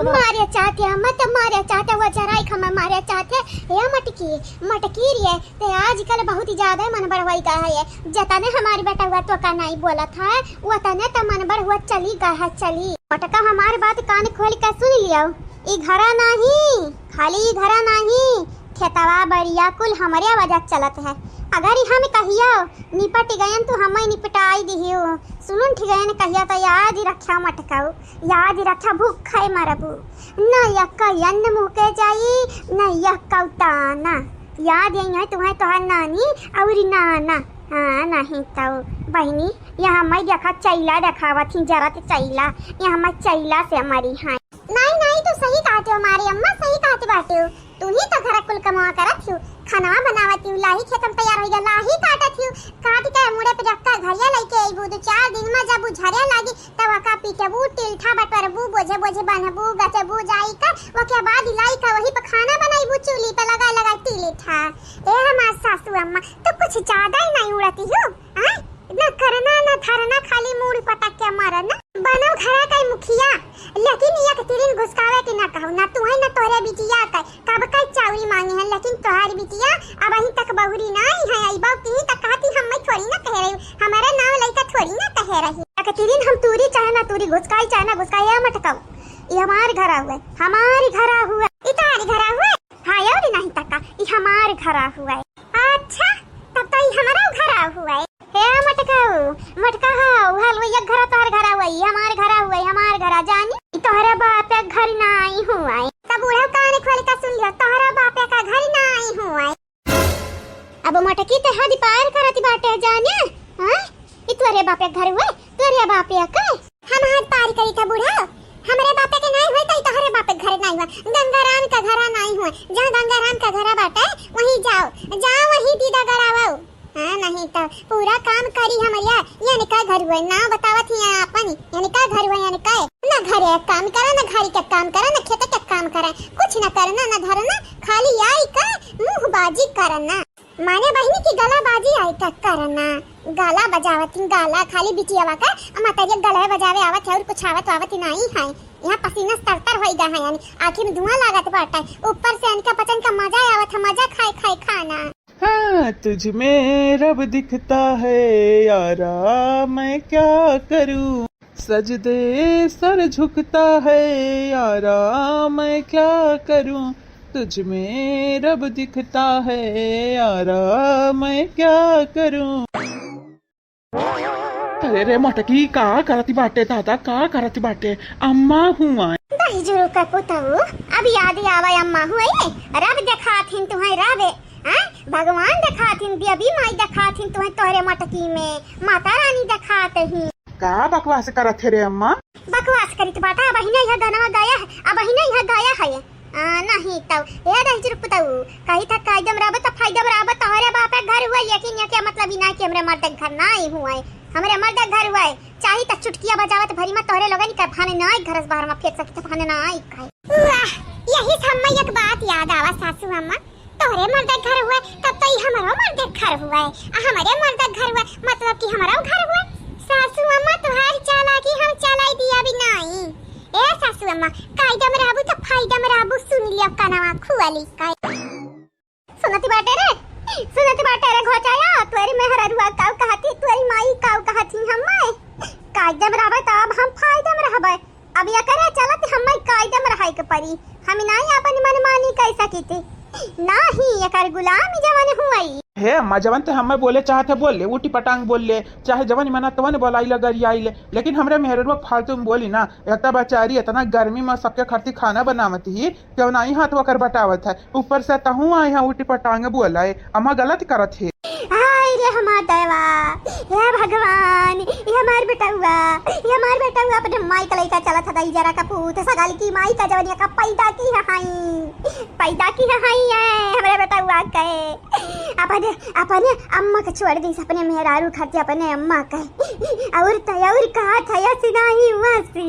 मारे चाहते हैं, मत मारे चाहते, वो जराई खमा मारे चाहते। हे मटकी, मटकी रे, ते आजकल बहुत ज्यादा मन बढ़वाई गा है। जतने हमार बेटवा तो का नाई बोलत है, वतने तो मन बढ़वा चली गा है, चली। मटका हमार बात कान खोल के सुन लियो, ई घरा नाही, खाली ई घरा नाही, खेतवा बड़िया कुल हमरे वजह चलत है। अगर ई हम कहियो निपट गयन तो हमें निपटाई दिहियो। सुनुन ठीक है, कहिया तो याद ही रखा मटकाऊ। याद रखा, भूखे मरबू। न यक्का अन्न मुँह के जाई, न यक्का उताना। याद यही है तुम्हें तोहार नानी और नाना। हाँ, नहीं तो बहिनी, यहाँ मैं देखा चैला देखावत ही, जरत चैला। यहाँ मैं चैला से मरी है। नहीं, नहीं, तू सही कहती हो मारी अम्मा, सही कहती बाटी हो। तू ही तो घर कुल कमवा करत हियो, खानवा बनावत हियो, लाही खेत में तैयार होइगा, लाही काटत हियो, काट के मुड़े पे रख के घरिया लेके अइबू, दो चार दिन में जब उ झरे लागी, तब ओका पीटबू, टिलठा बटोरबू, बोझे बोझे बान्हबू, गचबू जाई का, ओके बाद लाई का वही पे खाना बनाइबू, चूल्ही पे लगा लगा टिलठा। ए हमार सासू अम्मा, तू कुछ ज्यादा ही नहीं उड़ती हो, हाँ? ना करना, ना धरना, खाली मूड़ पटक के मरना। बनो घरा का मुखिया, लेकिन एक तिरिन घुसकावे के ना कहू, ना तुहे, ना तोहरे बिटिया का। कब का चाउरी मांगे हैं, लेकिन तोहार बिटिया अबहीं तक बहुरी नाई है। आई बाऊ तिही तक कहती, हम मैं थोड़ी ना कहे रही, हमारा नाव लइका थोड़ी ना कहे रही। एक तिरिन हम तूरी चाहे ना तूरी, घुसकाई चाहे ना घुसकाई, या मटकाऊ। ये हमार घरा हुआ, हमार घरा हुआ। ई तोहार घरा हुआ? हाँ, और नहीं तका, ई हमार घरा हुआ। अच्छा, तब तो ई हमारा घरा हुआ। हे मटकाऊ, मटका हाउ, हलवैया घरा तोहर घरा हुआ, ई हमार घरा हुआ, ई हमार घरा जानी। ई तोहरे बाप के घर नाई हुआ। तब बूढ़ा कान खोल के सुन लियो, तोहरा बापे का घर नाई हुआ। अब मटकी ते हद पार करत बाटे जाने, हाँ? ई तोरे बापे घर हुए, तोरे बापे का? हम हद पार करी था बूढ़ा, हमरे बापे के नाई हुए तो ई तोहरे बापे घर नाई हुआ, गंगाराम का घरा नाई हुआ। जहाँ गंगाराम का घरा बाटे, वहीं जाओ, जाओ वहीं दीदा गड़ावो। हाँ, नहीं तो पूरा काम करी हमरिया। ये इनका घर हुए, नाव बतावत ही आपन, इनका घर हुए, इनका। ना घरे काम करा, ना घारी के काम करा, ना खेत के काम करा, कुछ ना करना, ना धरना, खाली आई का मुँहबाजी करना। माने बहिनी की गलाबाजी आई का करना, गाला बजावत ही, गाला खाली बिटियावा का, आ मतरिया गले बजावे आवत है और कुछ आवत वावत ही नहीं है। यहाँ पसीना से तरतर होई गा है, यानी आँखी में धुआं लागत बाटे, ऊपर से इनका बचन का मजा आवत है, मजा खाए खाए खाना। हाँ, तुझ में रब दिखता है यारा, मैं क्या करूँ? सजदे सर झुकता है यारा, मैं क्या करूँ? तुझ में रब दिखता है यारा, मैं क्या करूँ? अरे रे मटकी, का करती बाटे दादा, का करती बाटे? अम्मा हुआ। दहिजरू का पुतऊ, अब याद आवा अम्मा हुए, रब देखात हिन तुहैं रब, हैं? भगवान देखात हिन, देवी माई देखात हिन तुहैं तोहरे मटकी में, माता रानी देखात ही। का बकवास करत है रे अम्मा? बकवास करित बाटा, अबहिने यह गनवा गाया है, अबहिने यह गाया है। आ, नहीं तऊ, ए दहिजरू पुतऊ, कही था कायदम रहबे त फायदम रहबे, तोहरे बापे घर हुआ, लेकिन ये क्या मतलब ही ना कि हमरे मर्द के घर ना आई हुआ है, हमरे मर्द के घर हुआ है, चाही त चुटकिया बजावत भरी में तोहरे लोगन के भाने ना आई, घर से बाहर में फेंक सकी त भाने ना आई काहे। वाह, यही से हम्मा एक बात याद आवा सासू अम्मा, तोहरे मर्द के घर हुआ है, तब तो ई हमरो मर्द के घर हुआ है, आ हमरे मर्द के घर हुआ है, मतलब कि हमरो घर हुआ है। सासू अम्मा तोहार चालाकी हम चलाई दिया भी नहीं। ए सासू अम्मा, कायदम रहबू त फायदम रहबू, सुन लियो कनवा खुआली का। सुनत बाटे रे, सुनत बाटे रे घोचाया, तोरी मेहररुआ काऊ कहती, तोरी माई काऊ कहती हम्मे। कायदम रहबे त अब हम फायदम रहबे। अब एकरे चलत हम्मे कायदम रहे के परी। हम नाई अपन मनमानी कह सकी थी। नाही एकर गुलाम जवन हुई। हे अम्मा, जवन ते हम्मे बोले चाहत है बोल ले, उटी पटांग बोल ले, चाहे जवन मना तवन बोलाई ले, गरियाई ले, लेकिन हमरे मेहररुआ फालतू में बोली ना। एक तो बेचारी इतना गर्मी में सबके खातिर खाना बनावत ही, क्यों ना ही हाथ वकर बटावत है, ऊपर से तहूँ आ यहाँ उटी पटांग बोला है, अम्मा गलत करत है। हाय रे हमार दैवा, हे भगवान, ये हमार बेटउआ, ये हमार बेटउआ अपने माई का लइका चलत है, दहिजरा का पूत, सगाल की माई का जवनिया का पैदा की है हाई, पैदा की है हाई है हमरे बेटउआ के। अपने, अपने अम्मा के छोड़ दी, अपने मेहरारू खातिर अपने अम्मा के। और त, और कहा था या सिनाही हुआ सी।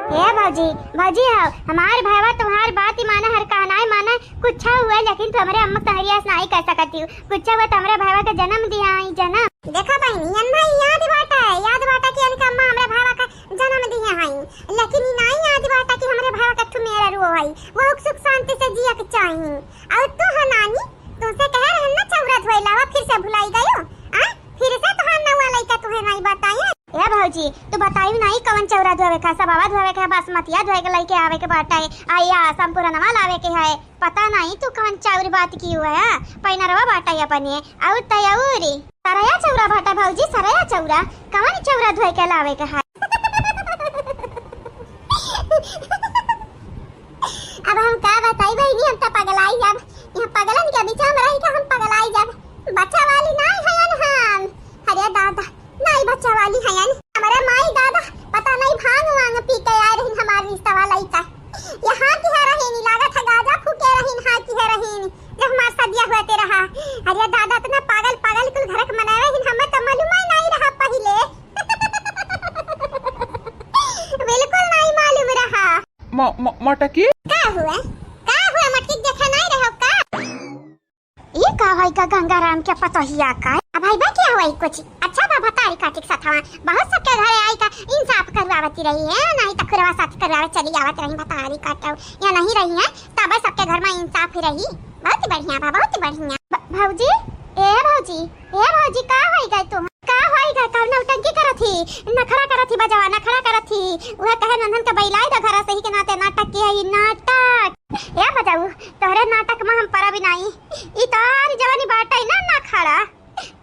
ए भौजी, भौजी हो, हमार भाईवा तुम्हार बात ही माना, हर कहनाई माना, कुछ हुआ लेकिन तू हमरे अम्मा तहरिया से नाई कह सकती हो। कुछ हुआ तो हमरे भाईवा के जन्म दिया है, जन्म। देखा बहिनी, इनका याद बाटा है, याद बाटा कि इनका अम्मा हमरे भाईवा का जन्म दिया है, लेकिन ई नाई याद बाटा कि हमरे भाईवा का ठू मेहरारू है, वो सुख शांति से जिया के चाही। और तू हो नानी, तुमसे कह रहे ना चौरा धोए लावा, फिर से भुलाई गयो? आ? फिर से तोहार नौवा लइका तुहे नाई बताए? ए भौजी, तू बताई नाई कवन चौरा धोवे का, सब आवा धोवे के, बासमतिया धोए के लइके आवे के बाटे, आ या संपूर्णवा लावे के है। पता नाई तू कवन चौरी बात की हुआ है, पैनरवा बाटे अपने, और तयौरी। सरया चौरा बाटे भौजी, सरया चौरा, कवन चौरा धोए के लावे के है? अब हम का बताई बहिनी, हम त पगलाई जाब। यहाँ पगलन के बीच में रही के हम पगलाई जाब। बच्चा वाली नाई हयन हम। अरे दादा, नाई बच्चा वाली हयन। हमरे माई दादा पता नहीं भांग वांग पी के आए रहिन हमार रिश्ता वाला लइका। यहाँ की है रहीन, लागत है गाजा फूके रहीन, हाँ की है रहीन। जब हमार सदिया हुआ ते रहा। अरे दादा, इतना पागल पागल कुल घर के मनावे हिन, हमें तो मालूम ही नहीं रहा पहले। बिल्कुल नहीं मालूम रहा। म-, म-, मटकी? का हुआ? का हुआ मटकी, देखे नहीं रहो का? ये का होई का गंगाराम के पतोहिया का? अब भाई बा क्या होई कुछ? अच्छा बा भतारी काटिक सथवा। बहुत सबके घरे आई का इंसाफ करवावती रही है, नहीं तो खुरवा साथ करवावे चली आवत रही भतारी काटो। या नहीं रही है, तब सबके घर में इंसाफ ही रही। बहुत ही बढ़िया बा, बहुत ही बढ़िया। भ-, भौजी, ए भौजी, ए भौजी, का होई गई तुम? का होई गए? कौन नौटंकी करत ही? नखड़ा करत ही बजवा, नखड़ा करत ही। उहे कहे नंदन के बैलाई द घरा से ही के नाते नाटक किया ही नाटक। ए बजाऊ, तोहरे नाटक में हम परब नाई। ई तोहार जवानी बाटे ना नखड़ा।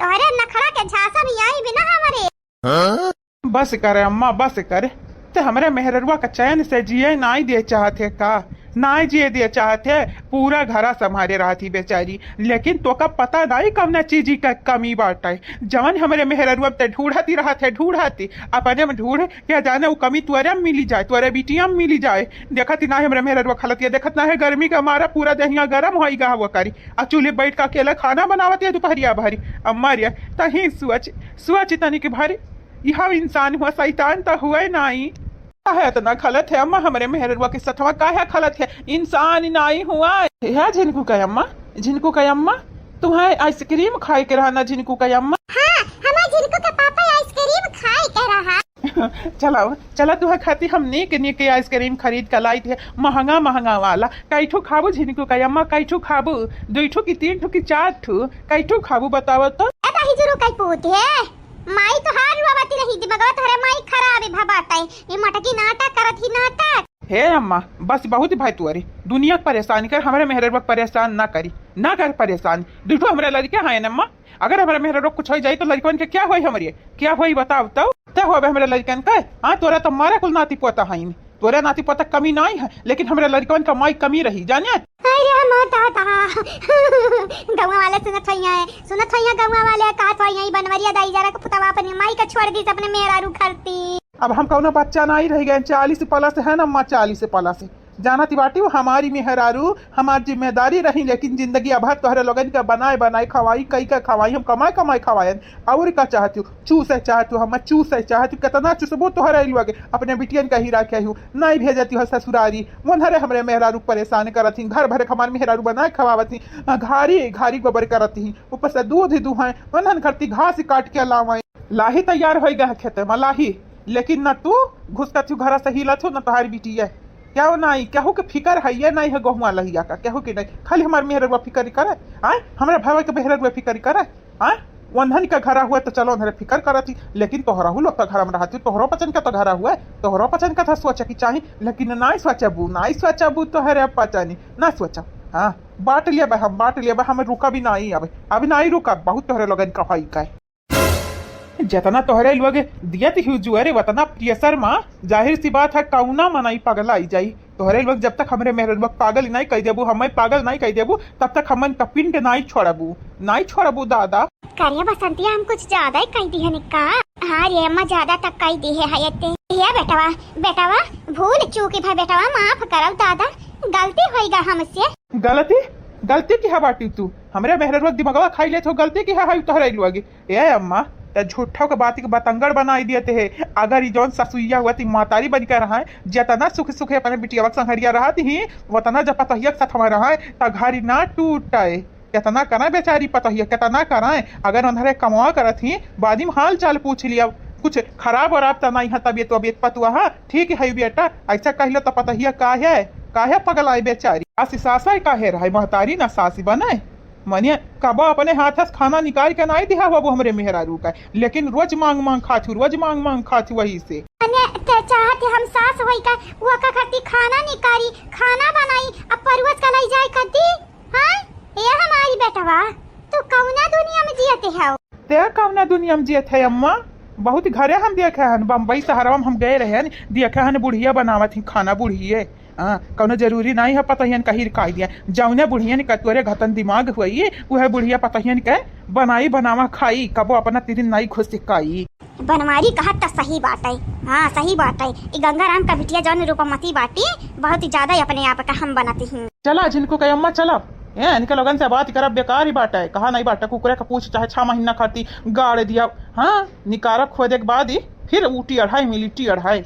तोहरे नखड़ा के झांसा में आई बिना हमरे। बस करे अम्मा, बस करे। ते हमरे मेहररुआ का चैन से जिए नाई दे चाहत है का? नाई जिए दे चाहत है। पूरा घरा संभारे रहत ही बेचारी, लेकिन तोका पता नाई कवना चीजी का कमी बाटे। जवन हमरे मेहररुआ ते ढूढ़त ही रहत है, ढूढ़त ही। अपने में ढूढ़ के जाने उ कमी तोरे में मिली जाए, तोरे बिटिया में मिली जाए। देखत ही नाई हमरे मेहररुआ खलत है, देखत नाई है गर्मी का मारा पूरा देहिया गरम होई गा हवा करी। आ चूल्हे बैठ के अकेला खाना बनावत है दुपहरिया भरी। अम्मा रे, तही सोच, सोच तनी के भरी। यह इंसान हुआ, शैतान त हुए नाई। काहे इतना खलत है अम्मा, हमरे मेहररुआ के सथवा काहे खलत है? इंसान नाई हुआ। हे झिनकू का अम्मा, झिनकू का अम्मा, तुम्हें आइसक्रीम खाए के रहा ना झिनकू का अम्मा? हाँ, हमारे झिनकू के पापा आइसक्रीम खाए के रहा। चलाओ, चला तुहे खातिर हम नीक नीक आइसक्रीम खरीद के लाई थे, महंगा महंगा वाला। कैठू खाबू झिनकू का अम्मा, कैठू खाबू? दुई ठू की तीन ठू की चार ठू, कैठू खाबू बताओ तो? ए, ताही जुरू कई पूत है। माई तोहार रोवती रही, दिमगवा तोहरे माई खराब है भा बाटे। ई मटकी नाटक करत ही, नाटक। हे अम्मा, बस बहुत भाई तुअरे, दुनिया के परेशान कर, हमरे मेहररुआ के परेशान ना करी, ना कर परेशान। देखो हमरे लड़के हैं अम्मा, अगर हमरे मेहररुआ कुछ हो जाई तो लड़कन के क्या होई हमरे? क्या होई बताओ तो? ते होबे हमरे लड़कन के? हाँ, तोरा तो मारे कुल नाती पोता हईन। तोरे नाती पोता कमी नाई है, लेकिन हमरे लड़कन का माई कमी रही, जाने? अरे माता ता। गौवा वाले सुनत होइया है, सुनत होइया गौवा वाले, कहत होइया, "ई बनवरिया दाई जरा के पुतवा अपने माई का छोड़ दी, अपने मेहरारू खरती।" अब हम कौनो बच्चा नाई रह गए, चालीस प्लस है ना अम्मा, चालीस प्लस। जानत बाटी, वो हमारी मेहरारू, हमार जिम्मेदारी रही, लेकिन जिंदगी अभर तोहरे लोगन के बनाए बनाए खवाई, कई का खवाई, हम कमाए कमाए खवाएन। और का चाहती हो? चूसे चाहती हो, हम चूसे चाहती हो, कितना चुसबो तोहरे लोग अपने बिटियन का ही राखे हो, नहीं भेजती हो ससुरारी। वो हरे हमरे मेहरारू परेशान करत ही, घर भरे हमार मेहरारू बनाए खवावत ही, घारी घारी गोबर करत ही, ऊपर से दूध ही दुहाए, वनहन खरती घास काट के लावाए। लाही तैयार होई गए खेते में, लाही। लेकिन न तू घुसकत हूँ घर से हिलत हूँ, न तोहार बिटिया। क्या वो नाई, केहू के फिकर है ये नाई है गहुआ लहिया का, केहू के नाई। खाली हमार मेहररुआ फिकर करे, आय? हमरा भाई के मेहररुआ फिकर करे, आय? वन्हन का घरा हुआ तो चलो उन्हरे फिकर करत ही, लेकिन तोहरा हु लोग का घर में रहती, तोहरो पचन का तो घरा हुआ, तोहरो पचन का था सोचे की चाही, लेकिन नाई सोचबू, नाई सोचबू तोहरे पचनी, ना सोचब। हाँ, बांट लिया बा हम, बांट लिया बा, हम रुका भी नाई अब, अब नाई रुका, बहुत तोहरे लोगन का होई का। जतना तोहरे लोग दियत ही जुअरे, वतना प्रेशर मा, जाहिर सी बात है, कौना मनई पगलाई जाई। तोहरे लोग जब तक हमरे मेहररुआ पागल नाई कह देबू, हमें पागल नाई कह देबू, तब तक हमन का पिंड नाई छोड़बू, नाई छोड़बू दादा। करिया बसंतिया, हम कुछ ज्यादा ही कह दी है का? हाँ रे अम्मा, ज्यादा तक कह दी है, है ते। ये बेटवा, बेटवा, भूल चूकी भाई बेटवा, माफ करब दादा, गलती होई गा हमसे। गलती? गलती की है बाटी तू? हमरे मेहररुआ दिमागवा खाई लेत हो, गलती की है, है तोहरे लोग? ए अम्मा, त झूठो के बात के बतंगड़ बनाई दियत है। अगर ई जौन ससुइया हुआ ती मातारी बन के रहे, जतना सुख सुख अपने बिटिया के संघरिया रहत ही, वतना जब पतोहिया के साथ हमारे रहे, त घरी ना टूटे। केतना करे बेचारी पतोहिया, केतना करे। अगर उन्हरे कमवा करत ही, बादी में हाल चाल पूछ लिया, कुछ खराब वराब त नहीं है तबियत वबियत पतुआ है, ठीक है बेटा, ऐसा कह लो त पतोहिया काहे, काहे पगलाई बेचारी। सासी सासा काहे रहे, महतारी ना सासी बने। मने कबो अपने हाथ से खाना निकाल के नाई दिहा बाबू हमरे मेहरारू का, लेकिन रोज मांग मांग खाथू, रोज मांग मांग खाथू वही से। मने ते चाहत हम सास होई का, वो का खाती खाना निकारी, खाना बनाई, अब परुवस का लई जाए कदी, हाँ? ए हमारी बेटवा, तू कौना दुनिया में जियत है? ते कौना दुनिया में जियत है अम्मा? बहुत घरे हम देखे हन, बम्बई शहरवा में हम गए रहे हन, देखे हन बुढ़िया बनावत ही खाना बुढ़िए। हाँ, कौनो जरूरी नहीं है पतोहियन का हिरकाई दिया। जौने बुढ़ियन का तोरे घतन दिमाग हुई, उहे बुढ़िया पतोहियन के बनाई बनावा खाई, कबो अपना तिरिन नहीं घुसिकाई। बनवारी कहत त सही बाटै। हाँ, सही बाटै। ई गंगाराम का बिटिया जौन रूपमती बाटी, बहुत ही ज्यादा अपने आप का हम बनती ही। चला झिनको के अम्मा चला। ए, इनके लोगन से बात करब बेकार ही बाटै। कहा नहीं बाटै, कुकुरे का पूछ चाहे छह महीना खाती गाड़ दिया। हाँ, निकारा खोदे के बाद ही फिर ऊ टेढ़ाई मिली, टेढ़ाई।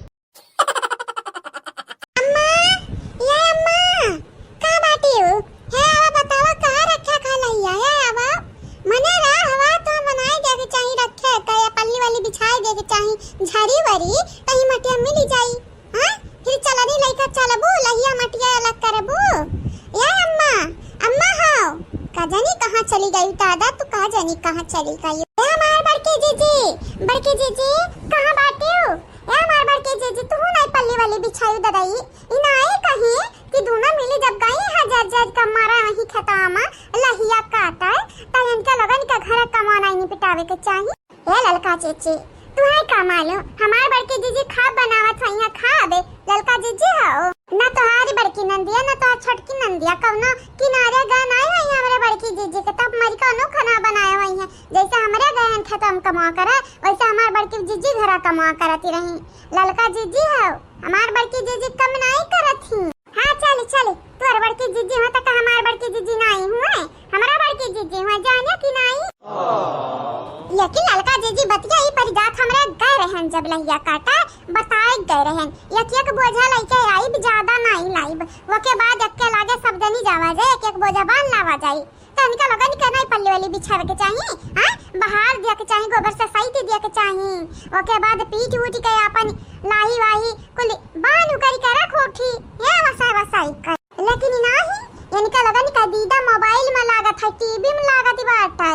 अम्मा, ये अम्मा, का बाटी हो? हे आवा बतावा, कहाँ रखे खा लहिया? हे आवा, मने रहा हवा तो बनाए दे के चाही रखे, का या पल्ली वाली बिछाए दे के चाही, झड़ी वरी, कहीं मटिया मिली जाई। हाँ? फिर चलनी लइका चलबू, लहिया मटिया अलग करबू। ये अम्मा, अम्मा हो, का जानी कहाँ चली गई दादा, तू का जानी कहाँ चली गई। ए हमार बड़की जीजी, बड़की जीजी, कहाँ बाटी हो? ए हमार बड़की जीजी, तू नहीं पल्ली वाली बिछाई ददाई, ई नाई कहीं कि दोनों मिली जब गई हैं जज जज का मारा वही खेतवा में लहिया काटे, त इनके लोगन के घर कमाना ही निपटावे के चाही। ए ललका चेचे, तुहे का मालूम, हमार बड़की जीजी खाब बनावत हई है, खाबे ललका जीजी हो। ना तोहारी बड़की नंदिया, ना तोहार छोटकी नंदिया, कौनो किनारे गए नाई हई हमरे बड़की जीजी के, तब मरी कौनो खाना बनाए हई है। जैसे हमरे गए हैं खेतवा में कमा करे, वैसे हमार बड़की जीजी घरा कमा करती रही। ललका जीजी हो, हमार बड़की जीजी कम नाई करत ही। हाँ, चल, चल, तोर बड़की जीजी हो त का हमार बड़की जीजी नाई हुए? हमरा बड़की जीजी हुए, जाने की नाई? लेकिन ललका जीजी बतिया ई परी जात हमरे गए रहन जब लहिया काटा, बताए गए रहन। एक एक बोझा लइके आइब, ज्यादा नाई लाइब। ओके बाद एक के लागे सब जनी जावा जाए, एक एक बोझा बांध लावा जाए। त इनका लोगन के नाई पल्ली वाली बिछावे के चाही, हाँ? बहार दिया के चाही, गोबर से साइत दिया के चाही। ओके बाद पीट उठ के आपन लाही वाही कुल बांध उकरी के रख उठी, ये वसाई वसाई कर। लेकिन नाही, इनका लोगन का दीदा मोबाइल में लागत है, टीवी में लागत बाटे,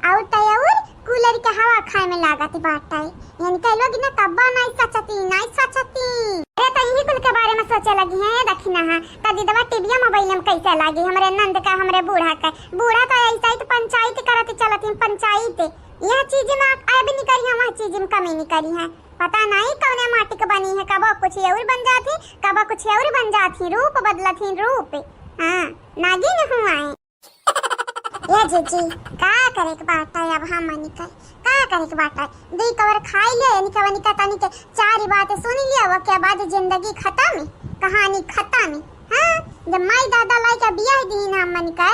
और त और कूलर के हवा खाए में लागत बाटे। इनके लोग न कब्बा नाई सोचती, नाई सोचती। अरे त इही कुल के बारे में सोचे लगी हैं, ये देखी ना, हाँ, त दीदवा टीवीया मोबाइल में कैसे लागी, हमरे नंद का, हमरे बूढ़ा का। बूढ़ा तो ऐसा ही तो पंचायत करत चलत हैं, पंचायत। यह चीज में अब नहीं करी है, वह चीज में कमी नहीं करी है। पता नहीं कौने माटी के बनी है, कबो कुछ और बन जात ही, कबो कुछ और बन जात ही, रूप बदलत ही, रूप। हाँ, नागिन हुआ है। ए जीजी, का करे के बाटे अब हमनी के? का करे के बाटे? दुई कवर खाई ले, इनके वनी का तनी के चार बात सुन लिया, ओके बाद जिंदगी खत्म, कहानी खत्म। हाँ, जब माई दादा लाई के बियाह दीन हमनी के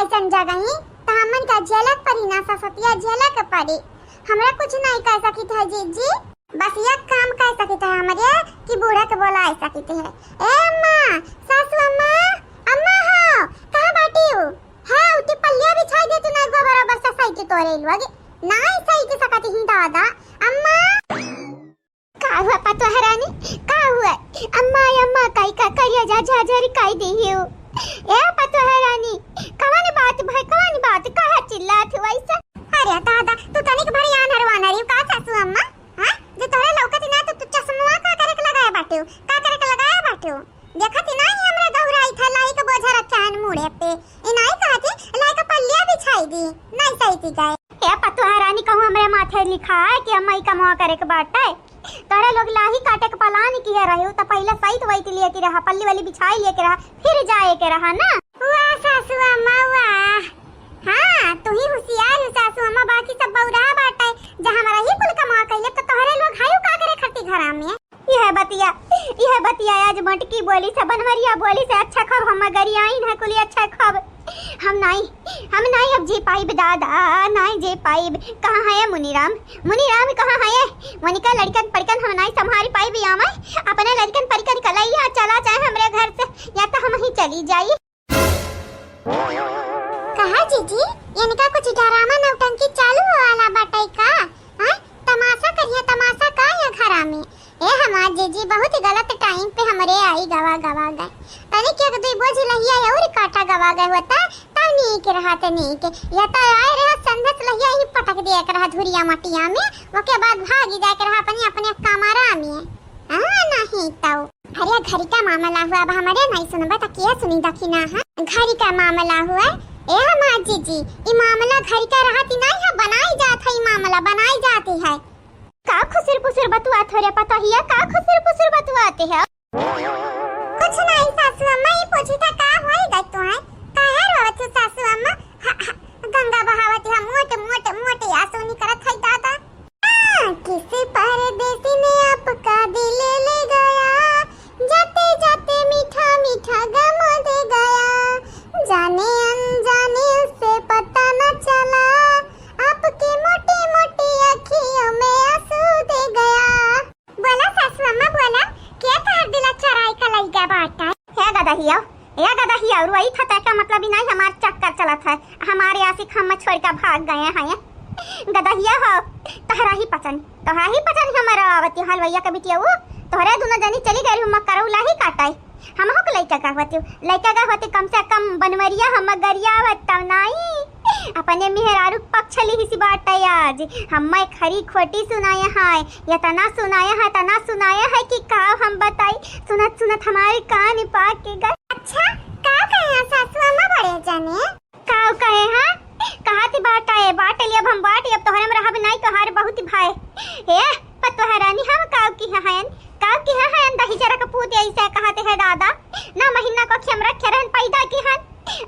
ऐसन जगही, त हमन का झेले के पड़ी ना, ससतिया झेले के पड़ी। हमरा कुछ नहीं कह सकित है जीजी। बस एक काम कह सकित है हमरे कि बूढ़ा के बोला सकित है। ए अम्मा, सासू अम्मा, अम्मा हो, कहाँ बाटी हो? हाँ, उठी पल्लिया बिछाई दे तू ना, गोबर ओबर से सही के तोरे लोग। नाई सही के सकत ही दादा। अम्मा। का हुआ पतोह रानी? का हुआ? अम्मा, अम्मा, काई का करिया जा झाझर काई देही हो? ए पतोह रानी, कवन बात भाई, कवन बात? काहे चिल्लात हो ऐसा? अरे दादा, तू तनिक भर यान हरवाना रही का सासू अम्मा? हाँ? जो तोहरे लौकत ना तो तू चश्मवा का करे के लगाए बाटे हो? का करे के लगाए बाटे हो? देखत ही नाही हमरा गौराई था, लाई के बोझा रखे हन मूड़े पे। ई नाही कहत ही, लाई के पल्लिया बिछाई दी, नाही सही थी गए। ए पतोह रानी, कहूँ हमरे माथे लिखा है कि हम ई कमवा करे के बाटे? तोहरे लोग लाही काटे के प्लान किहे रहे हो, त पहिले सहित वही लिए के रहा, पल्ली वाली बिछाई लिए के रहा, फिर जाए के रहा ना। वाह सासू अम्मा, वाह। हाँ, तू ही होशियार हो सासू अम्मा, बाकी सब बौरा बाटे। जहाँ हमरा ही कुल कमा कइले, तो तोहरे लोग हायु का करे खटी घरा में? यह बतिया, यह बतिया आज मटकी बोली से बनवरिया, बोली से अच्छा खब, हम गरियाइन है कुली अच्छा खब। हम नाई, हम नाई अब जी पाइब दादा, नाई जी पाइब। कहाँ है मुनीराम? मुनीराम कहाँ है? वनिका लड़कन पड़कन हम नाई संभारी पाइब, या मैं अपने लड़कन पड़कन कलैया चला जाए हमरे घर से, या तो हम ही चली जाई। कहा जीजी, इनका कुछ डरामा नौटंकी चालू हो वाला बाटे का? हाँ? तमाशा करिए, तमाशा का ये घरा में? ए हमार जीजी बहुत गलत टाइम पे हमरे आई गवा गवा गए। तनिक एक दुई बोझ लहिया और काटा गवा गए होता, तब नीक रहत नीक। या तो आए रहे संधस लहिया ही पटक दिया एक रहा धुरिया मटिया में, ओके बाद भागी जाए के रहा अपने अपने कमरा में। हाँ, नहीं तो। अरे घरी का मामला हुआ, अब हमरे नहीं सुनबा त के सुनी दखिना है? घरी का मामला हुआ। ए हमार जीजी, ई मामला घरी का रहती नहीं है, बनाई जात है, ई मामला बनाई जाती है। का खुसुर पुसुर बतुआत हो रे पतोहिया, का खुसुर पुसुर बतुआते है? कुछ नहीं सासू अम्मा, ये पूछी था का होई गई तू है? काहे रोवत हो सासू अम्मा? हा, हा, गंगा बहावत है, मोटे मोटे मोटे आंसू निकलत है दादा। किसी परदेसी ने आपका दिल ले गया, जाते जाते मीठा मीठा गम दे गया, जाने अनजाने उससे पता न चला, आपकी मोटी मोटी अखियों में आंसू दे गया। बोला सासू अम्मा बोला, के तोहर दिला चराई का लइका बाटा? हे गदहिया, हे गदहिया, रोई था तेका मतलब ही नहीं हमार चक्कर चलत है, हमारे आशिक हम छोड़ के भाग गए हैं। गदहिया हो, तोहरा ही पचन, तोहरा ही पचन हमारा आवती हलवैया के बिटिया वो, तोहरे दोनों जनी चली गई हूँ मकरौला ही काटाई। हम हो के लइका का होती, लइका का होती कम से कम बनवरिया हम गरिया बताओ नहीं। अपने मेहरारू के पक्ष ली हिसी बाटे आज। हम्मे खरी खोटी सुनाया है, इतना सुनाया है, इतना सुनाया है कि का हम बताई। सुनत सुनत हमारे कान पाक के गए। अच्छा, का कहे हैं सासू अम्मा बड़े जने? का कहे हैं? कहा थी बाटे, बाटे लिया अब हम बाटे, अब तोहरे में रहब नहीं, तोहार बहुत भाई। ए, पतोहरानी हम काव की हयन, काव की हयन दही जरा के पूत ऐसे कहते हैं दादा। ना महीना को खेम रखे रहन पैदा की हन।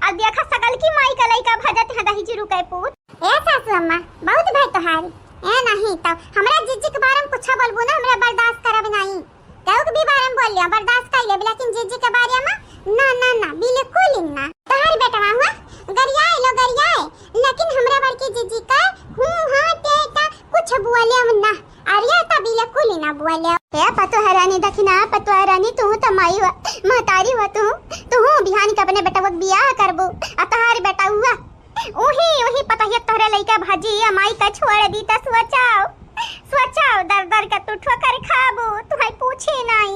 अब देखा सगल की माई का लइका भजत है दही जीरू के पूत। ए सासू अम्मा, बहुत भाई तोहारी। ए नहीं तो, हमरा जीजी के बारे में कुछ बोलबू ना, हमरा बर्दाश्त करब नहीं। केहू के भी बारे में बोल लिया, बर्दाश्त कर लेब, लेकिन जीजी के बारे में ना, ना, ना, बिल्कुल ही ना। तोहार बेटवा हुआ, गरियाए लो, गरियाए, लेकिन हमरा बड़की जीजी का हूँ, हाँ, टे, टा, कुछ बोले ना। अरे, त बिल्कुल ही ना बोले। हे पतोहरानी दखिना, पतोहरानी, तू त माई हुआ, महतारी हुआ तू, तू बिहान के अपने बेटवा के बियाह करबू, आ तोहार बेटा हुआ, उही, उही पतोहिया तोहरे लइका भजी, आ माई का छोड़ दी त सोचाओ, सोचाओ, दर दर के तू ठोकर खाबू, तुहई पूछी नाई,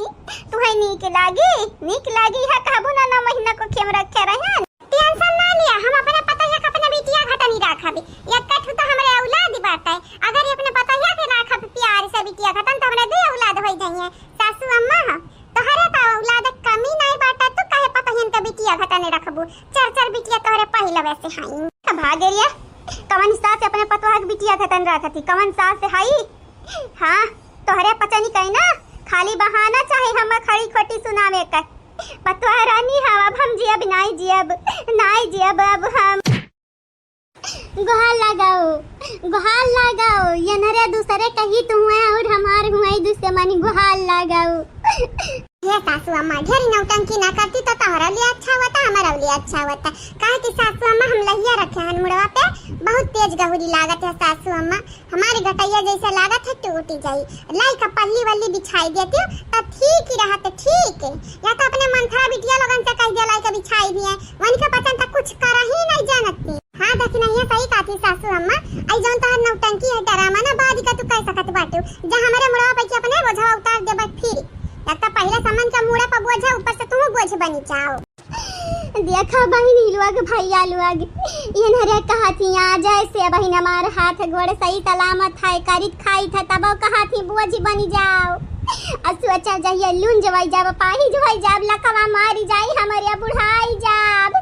तुहई नीक लागी, नीक लागी है कहबू ना, नौ महीना को खेम रखे रहन। टेंशन ना लिया, हम अपने पतोहिया के अपने बिटिया घटनी राखबी, एक कठू तो हमरे औलाद बाटे, अगर ये अपने पतोहिया के राखब प्यार से बिटिया घटन तो हमरे दो औलाद हो जाइए, सासू अम्मा हम। तोहरे त औलाद कमी नाई बाटे, तू काहे पतोहियन के बिटिया घटने रखबू? चार चार बिटिया तोहरे पहिलवे से हई। भागेरिया, कवन सास अपने पतोह के बिटिया घटन रखती? कवन सास हई? हाँ, तोहरे पचनी कही ना, खाली बहाना चाहे हम खरी खोटी सुनावे का। पतोहरानी हम, अब हम जियब नाई जियब, नाई जियब अब हम। गोहार लगाओ, गोहार लगाओ, ये नरे दूसरे कही तू हुए और हमार हुए दुश्मनी, गोहार लगाओ। हे सासू अम्मा, ढेर नौटंकी ना करती तो तोहरा लिए अच्छा होता, हमारा लिए अच्छा होता। काहे कि सासू अम्मा हम लहिया रखे हन मुड़वा पे, बहुत तेज गहुरी लागत है सासू अम्मा, हमारे गटैया जैसे लागत है टूट जाई। लाई का पल्ली वल्ली बिछाई देती हो तो ठीक ही रहत, ठीक। या तो अपने मंथरा बिटिया लोगन से कह दिया लाई का बिछाई दिए, वनिका पचन तक कुछ कर ही नहीं जानती। हाँ दखिनैया, सही कहती सासू अम्मा, आई जौन तोहर नौटंकी है डरामा ना बाजी का तू कह सकत बाटू, जा हमरे मुड़वा पे के अपने बोझवा उतार देबे फिर। एक तो पहले समन के मुड़े पर बोझ है, ऊपर से तू बोझ बनी जाओ। देखा बहिनी लोग, भैया लोग, ये नरे कहती आ जैसे बहिन हमार हाथ गोड़ सही सलामत है, करित खाई था तब कहती बोझ बनी जाओ। आ सोचा जहिया लुंज होई जाब, पाहिज होई जाब, लकवा मारी जाई हमरे बुढ़ाई जाब।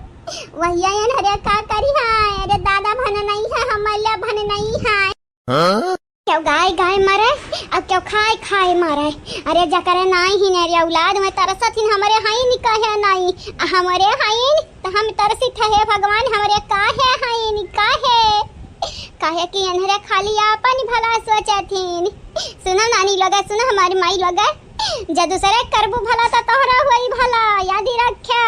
वहिया ये नरे का करी है, अरे दादा भन नहीं है, हमल्या भन नहीं है। हाँ? केहू गाय गाय मरे, अब केहू खाए खाए मरे। अरे जकरे नाई ही ने रे औलाद में तरसत हिन, हमरे हईन काहे नाई, आ हमरे हईन त हम तरसित है, हे भगवान हमरे काहे हईन, काहे? काहे कि एनहरे खाली आपन भला सोचत हिन। सुनो नानी लोगे, सुनो हमारी माई लोगे, जे दूसरे करबू भला त तोहरा होई भला, याद ही रख्यो।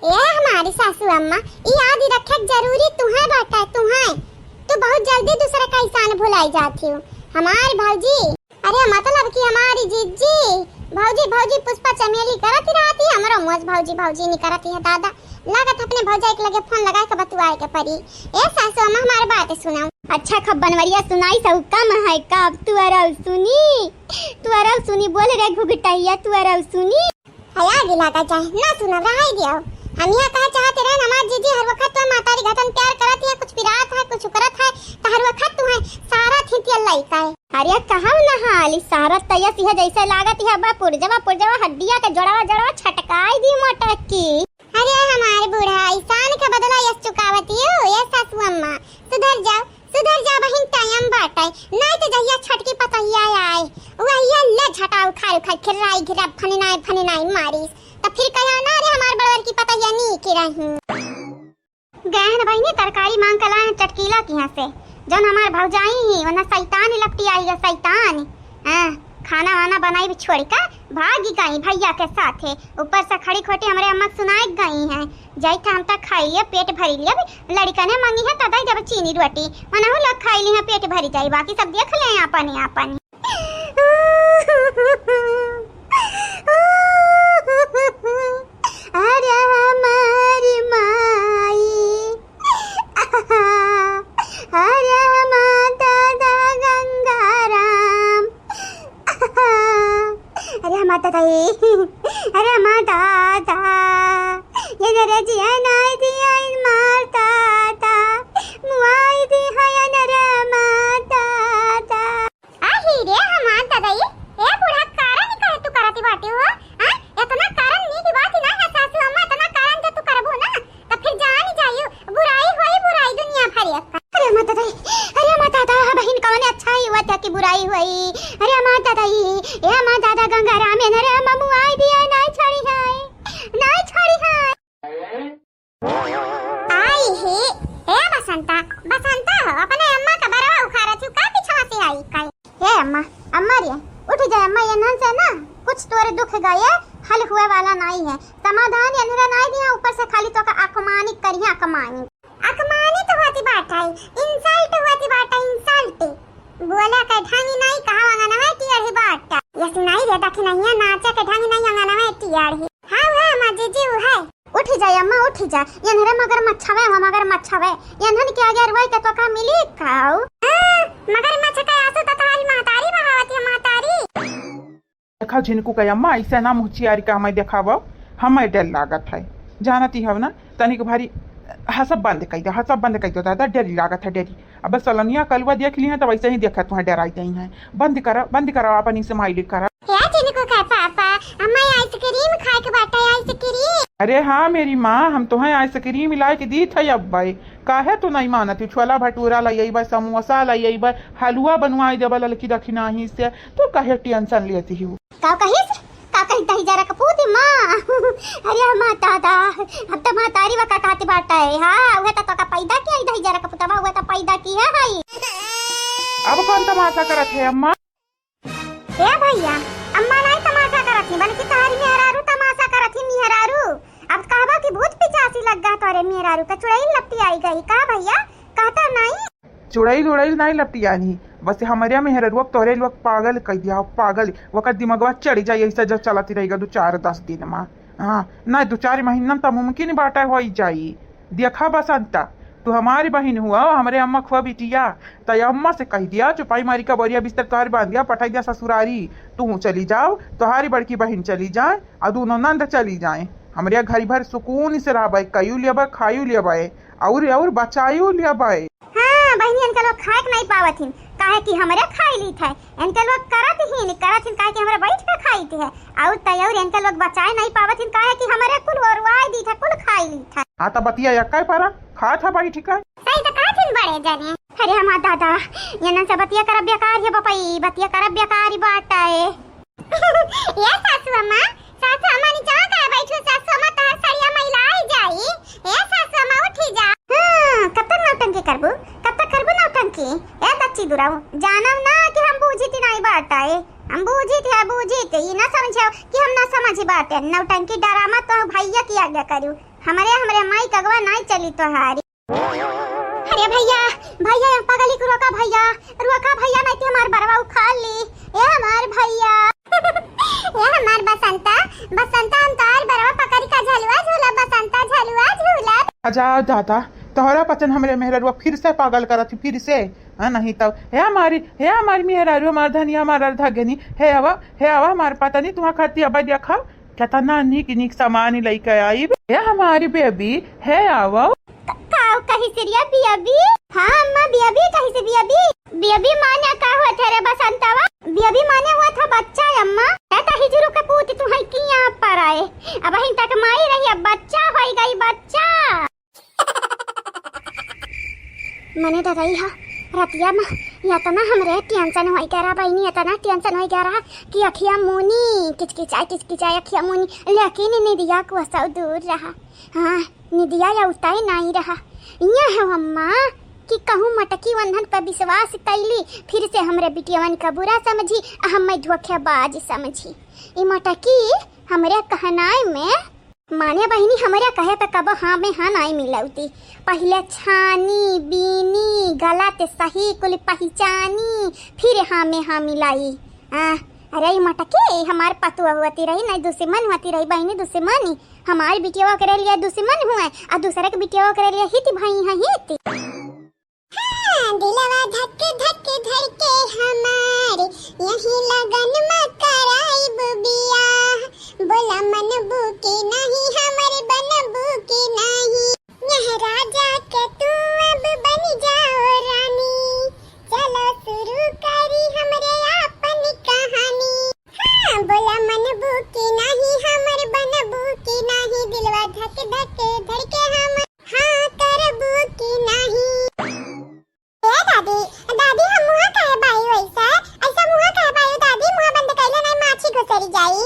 ए हमारी सासू अम्मा, ई याद ही रखे के जरूरी तुहे बाटे, तुहे। तू बहुत जल्दी दूसरे का एहसान भुलाई जाती हो। हमारी भौजी, अरे मतलब कि हमारी जीजी, भौजी भौजी पुष्पा चमेली करत ही रहती है, हमरो मुँह से भौजी भौजी नहीं करती है दादा। लागत अपने भौजाई के लगे फोन लगाए के बतुआए के परी। ए सासू अम्मा, हमारे बात सुनाओ। अच्छा, खब बनवरिया सुनाई सब कम है का? अब तू अरल सुनी, तू अरल सुनी, बोल रे घुघटैया, तू अरल सुनी। हया गिला का चाहे ना सुनब, रहाई दियो। हम यह कहा चाहते रहे, हमार जीजी हर वक्त तो मातारी घटन प्यार करत है, कुछ पिरात है, कुछ उकरत है, तो हर वक्त तुम्हें सारा थी तेल लइका है। अरे कहव ना हाली, सारा तैया सिंह जैसे लागत है, बा पुरजवा पुरजवा हड्डिया के जोड़वा जोड़वा छटकाई दी मोटकी। अरे हमार बूढ़ा, एहसान के बदला यस चुकावती हो, ये सासू अम्मा, सुधर जाओ, सुधर जाओ बहिन, टाइम बाटे, नहीं तो जहिया छोटकी पतहिया आए, वहिया ले झटाऊ खारू खा खिर्राई घिरा फनिनाई फनिनाई मारिस, तो फिर कहा ना रे हमार बड़वर की पतहिया नी की रही। गहन बहिनी तरकारी मांग के लाए हैं चटकीला की यहाँ से, जौन हमार भौजाई ही, वरना शैतान ही लपटी आई है, शैतान। हाँ, खाना वाना बनाई भी छोड़ के भागी गई भैया के साथे। ऊपर से खड़ी खोटी हमरे अम्मा के सुनाए गई हैं, जाई था हम तक खाई लिया, पेट भरी लिया, अभी लड़का ने मांगी है तदा जब चीनी रोटी, मनहु लोग खाई ली है, पेट भरी जाई, बाकी सब देख ले आपन आपन। अरे हमारी माई, अरे हमार दादा गंगाराम, अरे हमार दादा, ए, अरे हमार दादा, ये नरे जिया नाई दिया इन मार दादा, मुआई दी है ये नरे हमार दादा। आही रे हमार दादा, ए, ए बूढ़ा, कारण काहे तू करती बाटी हो? आ? इतना कारण नीक बात ना है सासू अम्मा, इतना कारण जे तू करबू ना, त फिर जान जाइयो, बुराई होई बुराई दुनिया भर एक। अरे हमार दादा, अरे हमार दादा, बहिन कौन अच्छा ही हुआ था कि बुराई हुई। अरे हमार दादा, ए हमार दादा गंगाराम, ए नरे ममू आई दिया, नाई छोड़ी है, नाई छोड़ी है। आई ही, ए बसंता, बसंता हो, अपने अम्मा का बरवा उखाड़ा चुका पीछवा से आई कई। ए अम्मा, अम्मा रे, उठ जा अम्मा, एन्हन से ना कुछ तोरे दुख गए हल हुए वाला नहीं है। समाधान एन्हरे नहीं दिया, ऊपर से खाली तो का अकमानी करिया, अकमानी। अकमानी तो होती बात है, insult होती बात है, insult। बोला के ढंग नहीं, कहा अंगनवा टियर ही बात। ये सुनाई रे दखिनहिया, नाचे के ढंग नहीं, अंगनवा टियर ही। हाँ, वह अम्मा जीजी, वह। उठी जा अम्मा, उठी जा, एन्हरे मगरमच्छ हवे, हो मगरमच्छ हवे, एन्हन के आगे अरवाई के तोका मिली काऊ? हाँ, मगरमच्छ के आंसू तो तोहारी महतारी बहावत है, महतारी। देखा झिनकू के अम्मा, ऐसे ना मुँह चियारी का हमें देखावो, हमें डर लागत है, जानती हव ना, तनिक भारी हंसब बंद कई दे, हंसब बंद कई दे दादा, डरी लागत है, डरी। अब सलनिया कलुआ देख ली है, तब ऐसे ही देखा तुहें डराई गई हैं। बंद करा, बंद करा, अपन smile करा। या झिनकू का पापा, हमें ice cream खाए के बाटे, ice cream। अरे हाँ मेरी माँ, हम तुहें ice cream लाए के दी थे अब भाई, काहे तू नहीं मानत ही? छोला भटूरा लइबे, समोसा लइबे, हलुआ बनवाई देबे ललकी दखिनाही से, तू काहे tension लेती हो? का कहिस? का कही दही जरा कपूत माँ? अरे हमार दादा, अब तो महतारी वा का कहती बाटे, हाँ, उहे तो तोका पैदा किया है दही जरा कपूतवा, उहे तो पैदा किया है। अब कौन तमाशा करत है अम्मा? ए भैया, अम्मा नहीं तमाशा करत ही, बल्कि तोहरी मेहरारू तमाशा करत ही, मेहरारू। अब कहबा कि भूत पिचासी लग गा तोरे मेहरारू के, चुड़ैल लपटी आई गई का भैया? कहता नहीं। चुड़ैल उड़ैल नहीं लपटियानी, बस हमरे मेहररुआ तोरे लोग पागल कह दिया, पागल। ओकर दिमगवा चढ़ जाई, ऐसे जो चलत रहेगा दो चार दस दिन में। हाँ, ना दो चार महीना में तो मुमकिन बाटा हो ही जाई। देखा बसंता, तू हमारी बहिन हुआ, हमरे अम्मा खुआ बिटिया, त अम्मा से कह दिया, चुपाई मारी का बोरिया बिस्तर तोहार बांध दिया, पठाई दिया ससुरारी। तू चली जाओ, तोहारी बड़की बहिन चली जाए, और दोनों नंद चली जाए। हमरे घर भर सुकून से रहबे, कयू लेबे, खायू लेबे, और, और बचायू लेबे। हाँ, बहिनी, इनके लोग खाए के नहीं पावत हिन, काहे कि हमरे खाई लीत है। इनके लोग करत हिन, करत हिन, काहे कि हमरे बैठ के खाई थे। और तय और इनके लोग बचाए नहीं पावत हिन, काहे कि हमरे कुल ओरवाई दी थे, कुल खाई ली थे। हाँ, तो बतिया यक्का पारा, खात है बैठ के। सही तो कहत हिन बड़े जने। अरे हमार दादा, ये ना से बतिया करब बेकार है बपई, बतिया करब बेकार ही बात है। ए सासु अम्मा, सासु अम्मा नीचा काहे बैठू? सासु अम्मा तोहार सड़िया मैला आई जाई। ए सासु अम्मा उठी जा। हाँ, कब तक नौटंकी करबू? कब तक करबू नौटंकी? ए बच्ची दुराऊ, जानव ना कि हम बूझी ती नाई बात आए। हम बूझित है, बूझित, ई ना समझो कि हम ना समझी बाटे। नौटंकी ड्रामा तो भैया की आगे करू, हमरे, हमरे माई कगवा नाई चली तोहारी। अरे भैया, भैया, पगली को रोका भैया, रोका भैया, नहीं तो हमार बरवा उखाड़ ली। ए हमार भैया। ए हमार बसंता, बसंता, हम तोहार बरवा पकड़ी का झलुआ झूला, बसंता झलुआ झूला। आजा दादा, तोहरा पचन हमरे मेहररुआ फिर से पागल करत ही, फिर से। हाँ, नहीं तब, हे हमारी, हे हमारी मेहरारू, हमार धनिया, हमार अर्धा गनी, हे आवा, हे आवा, हमार पता नहीं तुम्हार खाती अब देखा, केतना नीक नीक सामान लइके आइब। हे हमारी बेबी, हे आवा। का, काऊ कही सिरिया बेबी? हाँ अम्मा, बेबी कही से बेबी। बेबी माने का हुआ थे रे बसंतवा? बेबी माने हुआ था बच्चा अम्मा। ए तही जुरु के पूत तू है किया पर आए। अब हिन तक माई रही, अब बच्चा होई गई, बच्चा। मने ददई ह, रतिया म एतना हमरे टेंशन होइ गया रहा बहिनी, एतना टेंशन होइ गया रहा कि अखिया मुनी किचकिचाए, किचकिचाए अखिया मुनी, लेकिन निदिया कोसौ दूर रहा। हाँ, निदिया या उताई नाई रहा। इया है अम्मा कि कहूँ मटकी वंधन पर विश्वास कैली, फिर से हमरे बिटियवन का बुरा समझी, आ हमें धोखेबाज समझी। ई मटकी हमरे कहनाए में माने बहिनी, हमरे कहे पे कबो हाँ में हाँ नाई मिलौती। पहिले छानी, बीनी, गलत सही कुल पहिचानी, फिर हाँ में हाँ मिलाई। आ, अरे ई मटके, हमार पतुआ होती रही, नहीं दुश्मन होती रही बहिनी, दुश्मनी। हमार बिटिया ओकरे लिए दुश्मन हुए, आ दूसरे के बिटिया ओकरे लिए हित भाई है हित। हाँ, दिलवा धक धक धड़के हमार, यही लगन में कराइब बियाह। बोला मनबू के नहीं, हमर बनबू के नहीं। यह राजा के तू अब बन जाओ रानी। चलो शुरू करी हमरे आपन कहानी। हाँ, बोला मनबू के नाही, हमर बनबू के नाही, दिलवा धक धक धड़के हमर, हाँ करबू के नाही। ए दादी, दादी हम मुँह काहे बाई वैसा, ऐसा मुँह काहे बाई दादी, मुँह बंद कैले नाही माछी घुसरी जाई।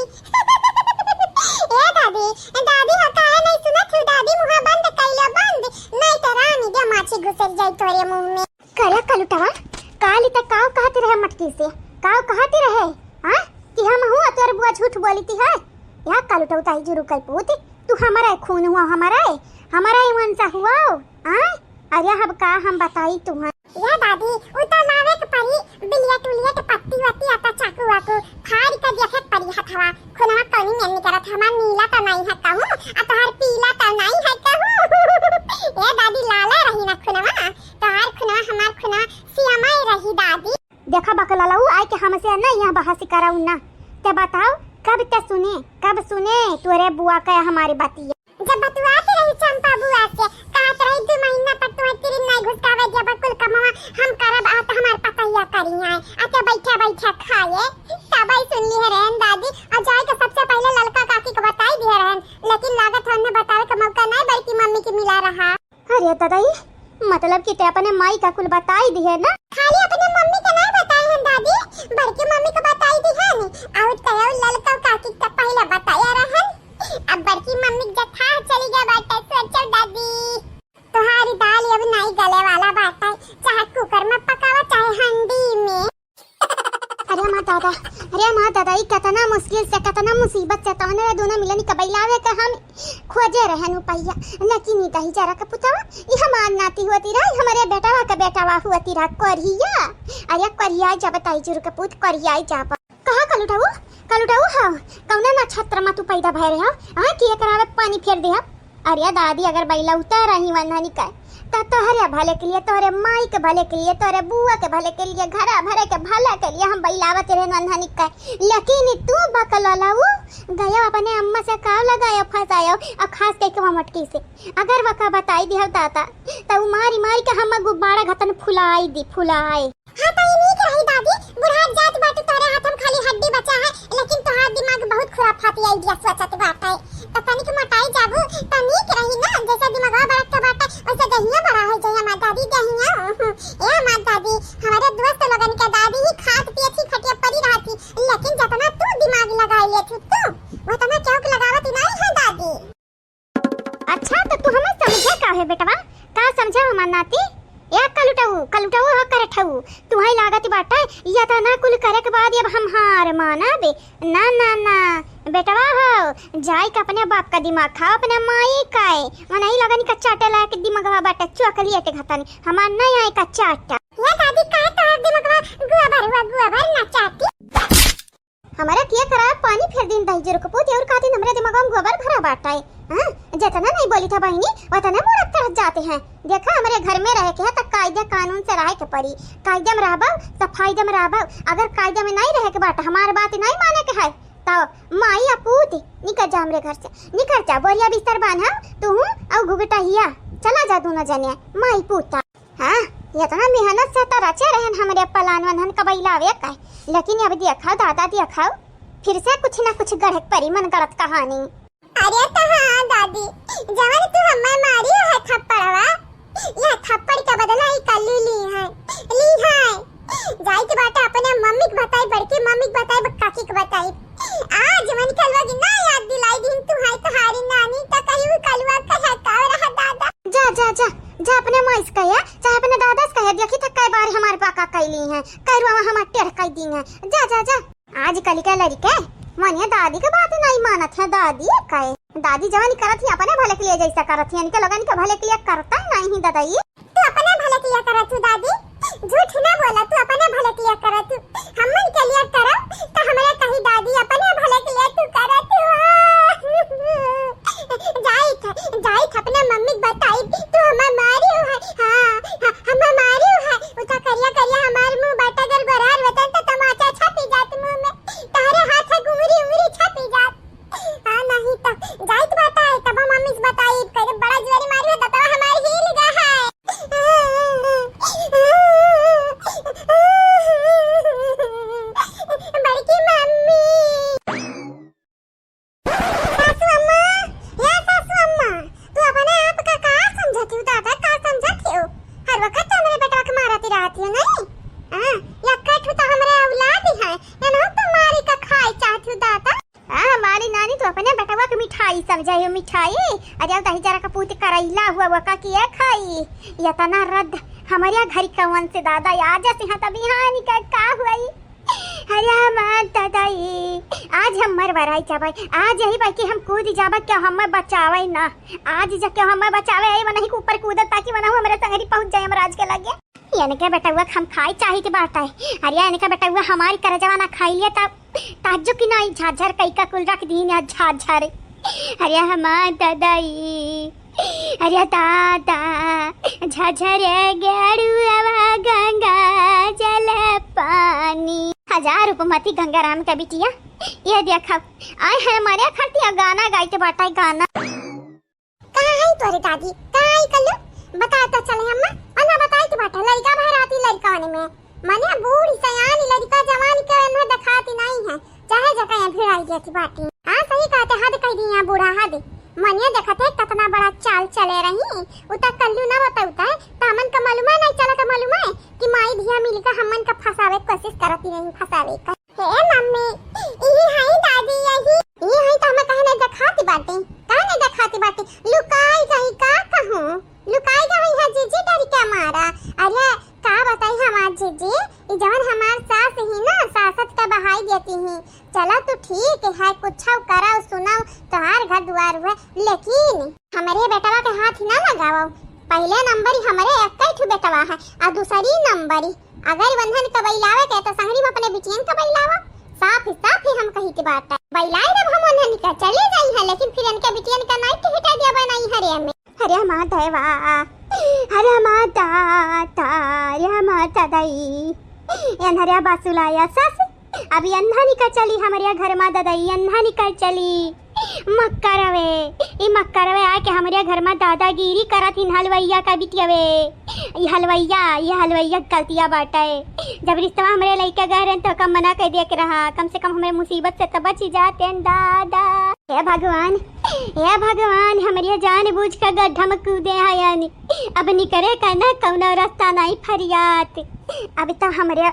ए दादी, दादी हो काहे नाही सुनत हो दादी, मुँह बंद कैले बंद, नाही तो रानी दे माछी घुसरी जाई तोरे मुँह में। कला कलुटवा, काली तक काव कहती रहे मटकी से, काव कहती रहे, हाँ? कि हम हुआ तोर बुआ झूठ बोली थी है? या कलुटऊ ताई जुरु कल पूत, तू हमारा खून हुआ, हमारा है, हमारा ही वंशा हुआ, हाँ? अरे अब का हम बताई तुम्हें? या दादी, उ तो लावे के परी, बिलियट उलियट पत्ती वत्ती आता चाकू वाकू, फाड़ के देखे के परी हथवा, खुनवा कौनी में निकरत, हमार नीला तो नहीं है कहूँ, आ तोहार पीला तो नहीं है कहूँ। ए दादी, लाला रही ना खुनवा, तोहार खुनवा, हमार खुनवा, सियामाई रही दादी। देखा बकललऊ, आए के हमसे न यहाँ बहस कराऊ ना। ते बताओ, कब ते सुने, कब सुने तोरे बुआ का हमारी बतिया? जब बतुआत रही चंपा बुआ से, कहत रही दू महीना तक तुम्हें तिरिन नहीं घुसकावे देबा, कुल कमवा हम करब, आ त हमार पतैया करी है, आ ते बैठा बैठा खाए। तबई सुन ली है रहन दादी, आ जाए के सबसे पहले ललका काकी को बताई दिए रहन, लेकिन लागत है उन्हें बतावे का मौका नहीं बड़की मम्मी के मिला रहा। अरे ददई, मतलब कि ते अपने माई का कुल बताई दिहे ना? खाली अपने मम्मी के नहीं बताए हैं दादी, बड़की मम्मी को बताई दिहे हैं। और तयो ललका काकी का पहले बताया रहन। अब बड़की मम्मी के जथा चली गया बाटे, सोचो दादी। तुम्हारी दाल अब नहीं गले वाला बाटे, चाहे कुकर में पकावा, चाहे हंडी में। अरे माँ दादा, अरे माँ दादा, ई कितना मुश्किल से, कितना मुसीबत से तवने रे दोनों मिलन के बैलावे के हम खोजे रहन उपैया। लेकिन ई दही जरा के पुतवा, ई हमार नाती होती रहा, हमरे बेटवा के बेटवा होती रहा, कोरिया। अरे कोरिया जब ताई जुर के पूत कोरिया जब। कहा कलुटऊ, कलुटऊ हो, कौने नक्षत्र में तू पैदा भय रहे हो? हाँ, कि एकरा में पानी फेर दे हो? अरे दादी, अगर बैला उतर रही वंधनी का, त तोहरे भले के लिए, तोहरे माई के भले के लिए, तोहरे बुआ के भले के लिए, घरा भरे के भला के लिए हम बैलावत रहे वंधनी का। लेकिन तू बकललऊ गयो अपने अम्मा से काव लगायो फंसायो, और खास करके वो मटकी से। अगर वका बताई दिहल दादा, त उ मारी मारी के हम गुब्बारा घतन फुलाई दी, फुलाई। हाँ, त ई नीक रही दादी, बुढ़ात जात बाटू, तोरे हाथ हम खाली हड्डी बचा है, लेकिन तोहार दिमाग बहुत खुराफाती idea सोचत बाटे। त तनिक मोटाई जाबू, त नीक रही ना, जैसे दिमागवा बड़का बाटे, वैसे देहिया बड़ा हो जाई हमार दादी, देहिया। ए हमार दादी, हमारे दोस्त लोगन के दादी ही खात पियत ही खटिया परी रहती, लेकिन जितना तू दिमाग लगाई लेत हू तू, उतना केहू के लगावत ही नहीं है दादी। अच्छा, त तू हमें समझे का है बेटवा? का समझा हमार नाती? ए कलुटा कलुटवा हो करत हऊ, तुहई लागत बाटे, यतना कुल करे के बाद अब हम हार मानबे? ना, ना, ना, बेटवा हो, जाई के अपने बाप का दिमाग खाओ, अपने माई का है। मनई लगन का चाटे लायक दिमगवा बाटे, चॉकलेट घतनी, हमार नहीं आई का चाटा। ये दादी, काहे तोहर दिमगवा गोबर हुआ, गोबर ना चाटी? हमारा किया खराब पानी फेर दिन दही जरूर कपूत और कातिन हमरे दिमाग में गोबर भरा बाटा है। हाँ, जितना नहीं बोली था बहिनी, उतना मुड़क चढ़त जाते हैं। देखा, हमरे घर में रहे के है, त कायदे कानून से रहे के पड़ी। कायदे में रहबो, सफाई में रहबो। अगर कायदे में नहीं रहे के बात, हमार बात नहीं माने के है, तो माई या पूत, निकल जा हमरे घर से, निकल जा, बोरिया बिस्तर बांध हम, तू हूँ और घुघटा हिया, चला जा दोनों जने, माई पूता। हाँ, इतना मेहनत से तो रचे रहन हमरे पलान वन्हन का बैलावे का, लेकिन अब देखा दादा, देखा, फिर से कुछ ना कुछ गढ़क परी मन गढ़त कहानी। अरे तो हाँ दादी, जवन तू हमें मारी है थप्पड़वा, यह थप्पड़ के बदला ही कल्लू ली है, ली है। जाई के बाटे अपने मम्मी के बताई, बड़की मम्मी के बताई, काकी के बताई। आज मन कलवा की ना याद दिलाई दिन तू है तुम्हारी नानी, तो कहीं वो कलवा कहे का रहा दादा। जा, जा, जा, जा अपने माई से कहे, चाहे अपने दादा से कहे, देखी तो कई बार हमारे पाका कैली हैं, कई रुआ हमार टेढ़ कई दी हैं। जा, जा, जा। आजकल के लड़के मने दादी के बात नहीं मानत है, दादी कहे, दादी जवन करत ही अपने भले के लिए जैसा करत ही, इनके लोगन के भले के लिए करता ही नहीं ददाई। तू अपने भले के लिए करत तू दादी, झूठ ना बोला, तू अपने भले के लिए करत तू, हमन के लिए करब तो हमरे कही दादी अपने भले के लिए तू करत तू। जाई थ, जाई थ अपने मम्मी के बताई, तू हमार मारी है, हाँ, हाँ, हमार मारी है, उठा करिया करिया हमार मुंह बाटा गल गोरार वतन तो तमाचा छापी जात मुंह में। तहरे हाथ है गुमरी उमरी छपी जात। हाँ, नहीं तो जाइत बाटा है, तब हम मम्मी से बताई, करे बड़ा जुआरी मारी है, दतवा हमार हिल गा है। बड़की मम्मी। सासू अम्मा, या सासू अम्मा, तू अपने आप का का समझत हो दादा, का समझत हो? हर वक्त तो हमरे बेटवा के मारती रहती हो, नहीं? हाँ, या कठू तो हमरे औलाद ही है, या ना तो मारी का खाए चाहती हो दादा। हाँ, हमारी नानी तो अपने बेटवा के मिठाई समझे हो, मिठाई। अरे, अब दही जरा का पूत करैला हुआ, वो का किया खाई? ये तना रद्द हमारे घर कौन से दादा, आज से हाँ तभी हाँ निकल का हुई? अरे हमार दादाई, आज हम मर बराई जाबे, आज यही बाकी हम कूद जाबे, क्या हमें बचावे ना। आज जा क्या हमें बचावे, आई वनही के ऊपर कूदत ताकि वनहु हमरे संगरी पहुँच जाए हमराज के लगे। यानी क्या बेटउआ हम खाई चाहित बाटे। अरे यानी क्या बेटउआ हमारी करजवा ना खाई लिए तब ताज्जु की नाई झाझर कई का कुल रख दीन या झाझर। अरे हमार दादाई, अरे दादा, झझरे गेड़ुआ गंगा जल पानी। हजार उपमति गंगाराम का बिटिया, ये देखा, आए हैं मारे खरतिया गाना गाइत बाटे गाना। कहाँ है तोरे दादी? कहाँ है कल्लू? बता तो चले अम्मा, और ना बताई तो बाटे लड़का भर आती लड़का में। मने बूढ़ सयान लड़का जवान के एन्हे देखाती नहीं है, चाहे जगह भिड़ाई जाती बाटी। हाँ, सही कहते, हद कह दी यहाँ बूढ़ा, हद। मने देखत है कितना बड़ा चाल चले रही, उता कल्लू ना बताउता है, तो हमन का मालूम है नहीं चला, तो मालूम है कि माई धिया मिलकर हमन का फंसावे के कोशिश करती रही, फंसावे का। हे मम्मी, इही है दादी, यही, इही है तो हमें कहने देखाती बाटी, कहने देखाती बाटी, लुकाई गई का कहूँ? लुकाई गई है जीजी डर के मारा। अरे का बताई हमार जीजी, ई जवन हमार सास ही ना, सासत का बहाई देती ही। चला तू ठीक है, कुछ कराओ सुनाओ, तोहार घर दुआर हुए, लेकिन हमरे बेटवा के हाथ ना लगाओ। पहले नंबर ही हमरे एक ही ठो बेटवा है, आ दूसरी नंबर ही अगर वंधन का बैलावे के तो संगरी में अपने बिटियन का बैलावा। साफ ही साफ ही हम कही के बात है, बैलाई जब हम वंधन का चले जाई है, लेकिन फिर इनके बिटियन का नाइट हिटा दिया बनाई हरे में। अरे माँ देवा, अरे माँ दाता, अरे माँ दादाई, एन्हरिया बासुलाया सास, अभी अन्हा निकल चली हमरे घर मा दादाई, अन्हा निकल चली। मक्करवे, ई मक्करवे आके हमरे घर मा दादागिरी करत हिन हलवैया का बिटियवे। ई हलवैया, ई हलवैया गलतिया बाटे। जब रिश्तवा हमरे लइके गए रहन तो कम मना कर दिया के रहा, कम से कम हमरे मुसीबत से तो बची जाते हैं दादा। हे भगवान, हे भगवान, हमरे जान बूझ के गड्ढा में कूदे हयन। अब निकरे का न कौनो रास्ता नहीं फरियात। अब तो हमरे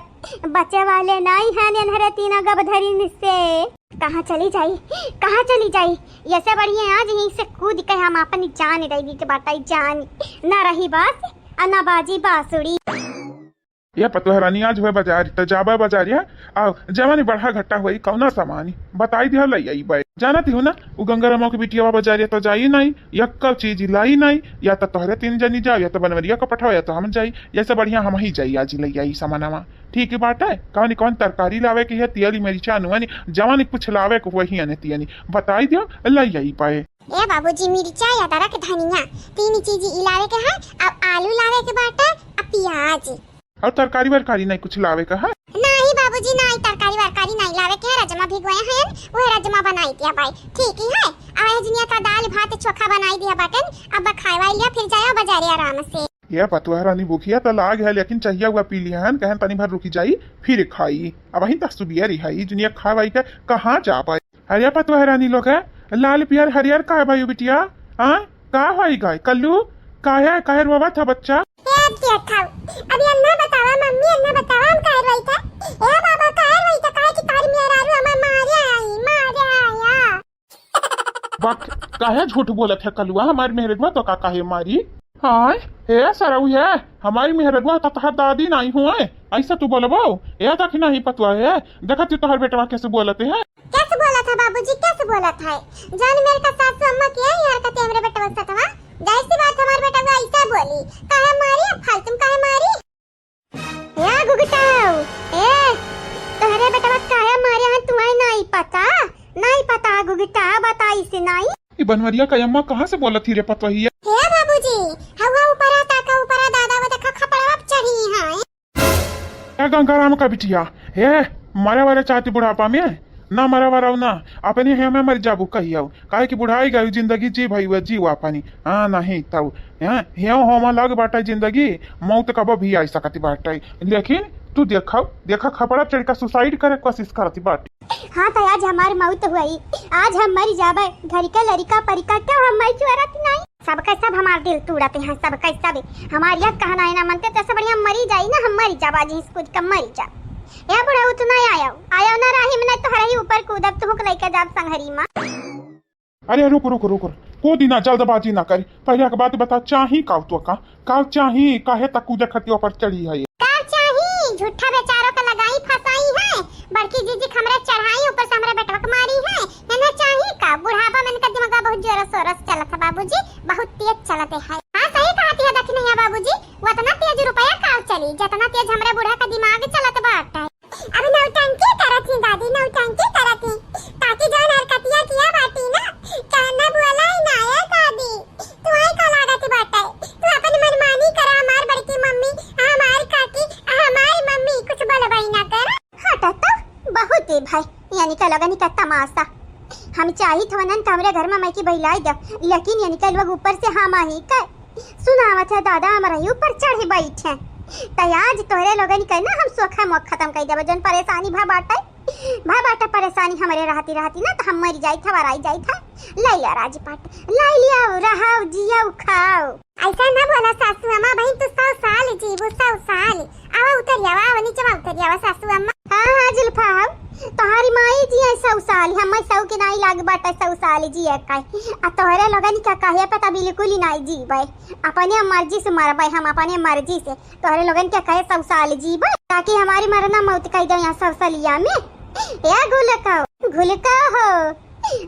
बचे वाले नहीं हैं एन्हरे तीनों गबधरिन से। कहाँ चली जाई, कहाँ चली जाई? ऐसे बढ़िया आज यहीं से कूद के हम अपन जान दे दी के बाटे, जान। ना रही बास, आ ना बाजी बांसुरी। या पतोहरानी आज हुए बाजारी, त जाबे बाजारी है, आ जवानी बढ़ा घट्टा हुई, कौना सामानी बताई दिया, लई आई बाई। जानत ही हो ना, उ गंगारामा के बिटिया बाजारी त जाई नहीं, यक्कल चीज लाई नहीं, या त तोहरे तीन जनी जाओ, या त बनवरिया को पठाओ, या त हम जाई, या से बढ़िया हम ही जाई, आज लई आई सामानवा। ठीक बाटे, कौन कौन तरकारी लावे के है, तियली, मिर्चा, नुआनी, जवानी कुछ लावे के हुए ही अने तियनी बताई दियो, लई आई बाई। ए बाबूजी, मिर्चा, अदरक, धनिया, तीन चीज ई लावे के है। अब आलू लावे के बाटे, अब प्याज। और तरकारी वरकारी नहीं कुछ लावे का है? नहीं बाबूजी, नहीं, तरकारी वरकारी नहीं लावे के है। रजमा भिगोए हैं, वह रजमा बनाई दिया बाई, ठीक ही है। और ये जुनिया का दाल भात चोखा बनाई दिया बाटन, अब खाए वाई लिया, फिर जाया बाजारे आराम से। ये पतोहरानी भूखिया तो लाग है, लेकिन चाहिए हुआ पी लिया है, कहन तनी भर रुकी जाई, फिर खाई। अब वहीं तक सुबिया रिहाई, जुनिया खाए वाई के कहाँ जा पाए। अरे पतोहरानी लोग है, लाल पियर हरियर का है भाई बिटिया? हाँ, का होई गए कल्लू? काहे, काहे रोवा था बच्चा? ए, अब देखा, अब ये ना बतावा मम्मी, ये ना बतावा हम काहे रोई था। ए बाबा, काहे रोई था? काहे कि तारी मेहरारू हमें मारे आई, मारे आया। बक, काहे झूठ बोलत है कलुआ? हमारी मेहरगवा तो का काहे मारी? हाँ, ए सरऊ है, हमारी मेहरगवा तो तोहर दादी नहीं हुए, ऐसा तू बोलबो? ए तक नहीं पतवा है, देखत तू तोहर बेटवा कैसे बोलते हैं। कैसे बोलत है बाबूजी, कैसे बोलत है? जान मेरे का सासू अम्मा के यही हरकत है हमरे बेटवा सतवा। जाहिर सी बात हमारे बेटवा ऐसा बोली। काहे मारी, अब फालतू में काहे मारी? ए गुगटाऊ, ए, तोहरे बेटवा काहे मारे हैं, तुम्हें नहीं पता? नहीं पता गुगटा, बताई से नहीं? ई बनवरिया का अम्मा कहाँ से बोलत ही रे पतवहिया? हे बाबूजी, हवा ऊपरा ताका ऊपरा दादा, वो देखा खपड़वा पे चढ़ी है। ए गंगाराम का बिटिया, ए, मरे वाले चाहती बुढ़ापा में, ना मरे वाला ना, अपने हे में मर जाबू कहियो, काहे कि बुढ़ाई गई, जिंदगी जी भाई हुआ, जीव अपनी, हाँ, नहीं तऊ, हाँ, हेव होमा लग बाटे जिंदगी, मौत कबो भी आई सकती बाटे, लेकिन तू देखो, देखा खपड़ा चढ़ का सुसाइड करे कोशिश करती बाटे। हाँ, तो आज हमार मौत हुई, आज हम मर जाबे, घर के लड़िका परिका क्यों हम मर चुअरत नहीं? सबके सब हमार दिल तोड़त हैं, सबके सब। हमार यह कहना है ना मनते, तो सब बढ़िया मरी जाई ना, हम मरी जाब, आज हिस कूद के मरी जाब। ए बुढ़ऊ, तू ना आयो, आयो ना राही में, नहीं तो हरही ऊपर कूदब, तुहूँ के लेके जाब संघरी मा। अरे रुक, रुक, रुक, रुक, को दिना जल्दबाजी ना करी, पहले एक बात बता, चाही का तो का, का चाही, काहे तक कूदे खटिया पर चढ़ी है ये? का चाही, झूठा बेचारों का लगाई फंसाई है, बड़की जीजी के हमरे चढ़ाई, ऊपर से हमरे बेटवा के मारी है, इन्हें चाही का? बुढ़ापा में इनका दिमाग बहुत जोर शोर से चलत है बाबूजी, बहुत तेज चलत है। हाँ, सही कहती है दखिनैया बाबूजी, वो इतना तेज रुपया का चली, जितना तेज हमरे बूढ़ा का दिमाग चलत बाटे। अब नौटंकी करत ही दादी, नौटंकी करत ही, ताकि जौन हरकतिया किया बाटी ना, कहना बोला ही ना है दादी। तू आई का लागत बाटे, तू अपन मनमानी करा, हमार बड़की मम्मी, हमार काकी, हमार मम्मी कुछ बोलबई ना कर। हटा तो, बहुत है भाई, यानी का लगन का तमाशा। हम चाहित हवनन कि हमरे घर में माई की बहिलाई दे, लेकिन यानी का लोग ऊपर से हम ही कर सुनावत है दादा, हमरा ही ऊपर चढ़े बैठे। त आज तोहरे लोगन के ना हम सोखा मोख खत्म कर देबे, जौन परेशानी भा बाटे, भा बाटे परेशानी हमरे रहती रहती ना, त हम मरी जाइत है, वराई जाइत है। ले लिया राजपाट, ले लिया, रहाओ, जियो, खाओ। ऐसा ना बोला सासू अम्मा, बहन तू सौ साल जीबू, सौ साल। आवा उतरी आवा, आवा नीचे आवा, उतरी आवा सासू अम्मा। हाँ, हाँ, जुल्फा, हम तोहारी माई जिए सौ साल, हमें सौ के नाई लाग बाटे सौ साल जिए का। आ तोहरे लोगन का कहे पे त बिल्कुल ही नाई जीबे, अपने मर्जी से मरबे हम, अपने मर्जी से। तोहरे लोगन के कहे सौ साल जीबे, ताकि हमारी मरना मौत कह दे यहाँ सौ सालिया में। ए घुलका, घुलका हो,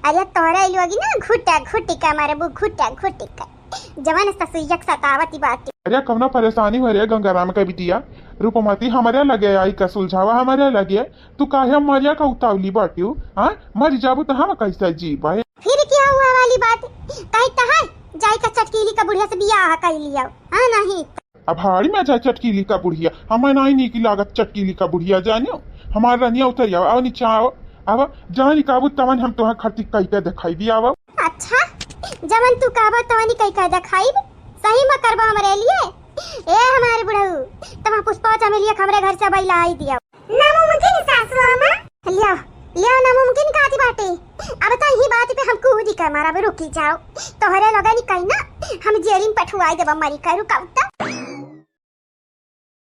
अरे तोहरे लोगी ना घुटा घुटी का मरबू, घुटा घुटी का। जवन ससुइया के सतावती बाटी। अरे कौनो परेशानी हो रे गंगाराम के बिटिया, रूपमती हमरे लगे आई का सुलझावा हमरे लगे, तू काहे मरिया का उतावली बाटियो? हाँ, मर जाबू तो हम कैसे जीबे? फिर क्या हुआ वाली बात? कही तहार जाई का चटकीली का बुढ़िया से बियाह कर लिया, हाँ नहीं? अब हाड़ी में जाए चटकीली का बुढ़िया, हमें नहीं नीक लागत चटकीली का बुढ़िया जानियो। हमार रनिया उतर जाओ, आओ नीचे आओ, अब जानी काबू तवन हम तोहार खर्ची कैसे दिखाई भी आओ। अच्छा, जवन तू कहबा तवनी कई कह देखाइब, सही में करबा हमरे लिए। ए हमारे बुढ़ऊ, तमा पुष्पा चमेलिया के हमरे घर से बैला आई दिया। नामुमकिन सासू अम्मा। लिया, लिया नामुमकिन काती बाटे। अब तो यही बात पे हमको उदी कर मारा, अब रुकी जाओ। तोहरे लोगनी कही ना, हम जेलिन पठुआई देबा मरी कर, रुकाओ तो।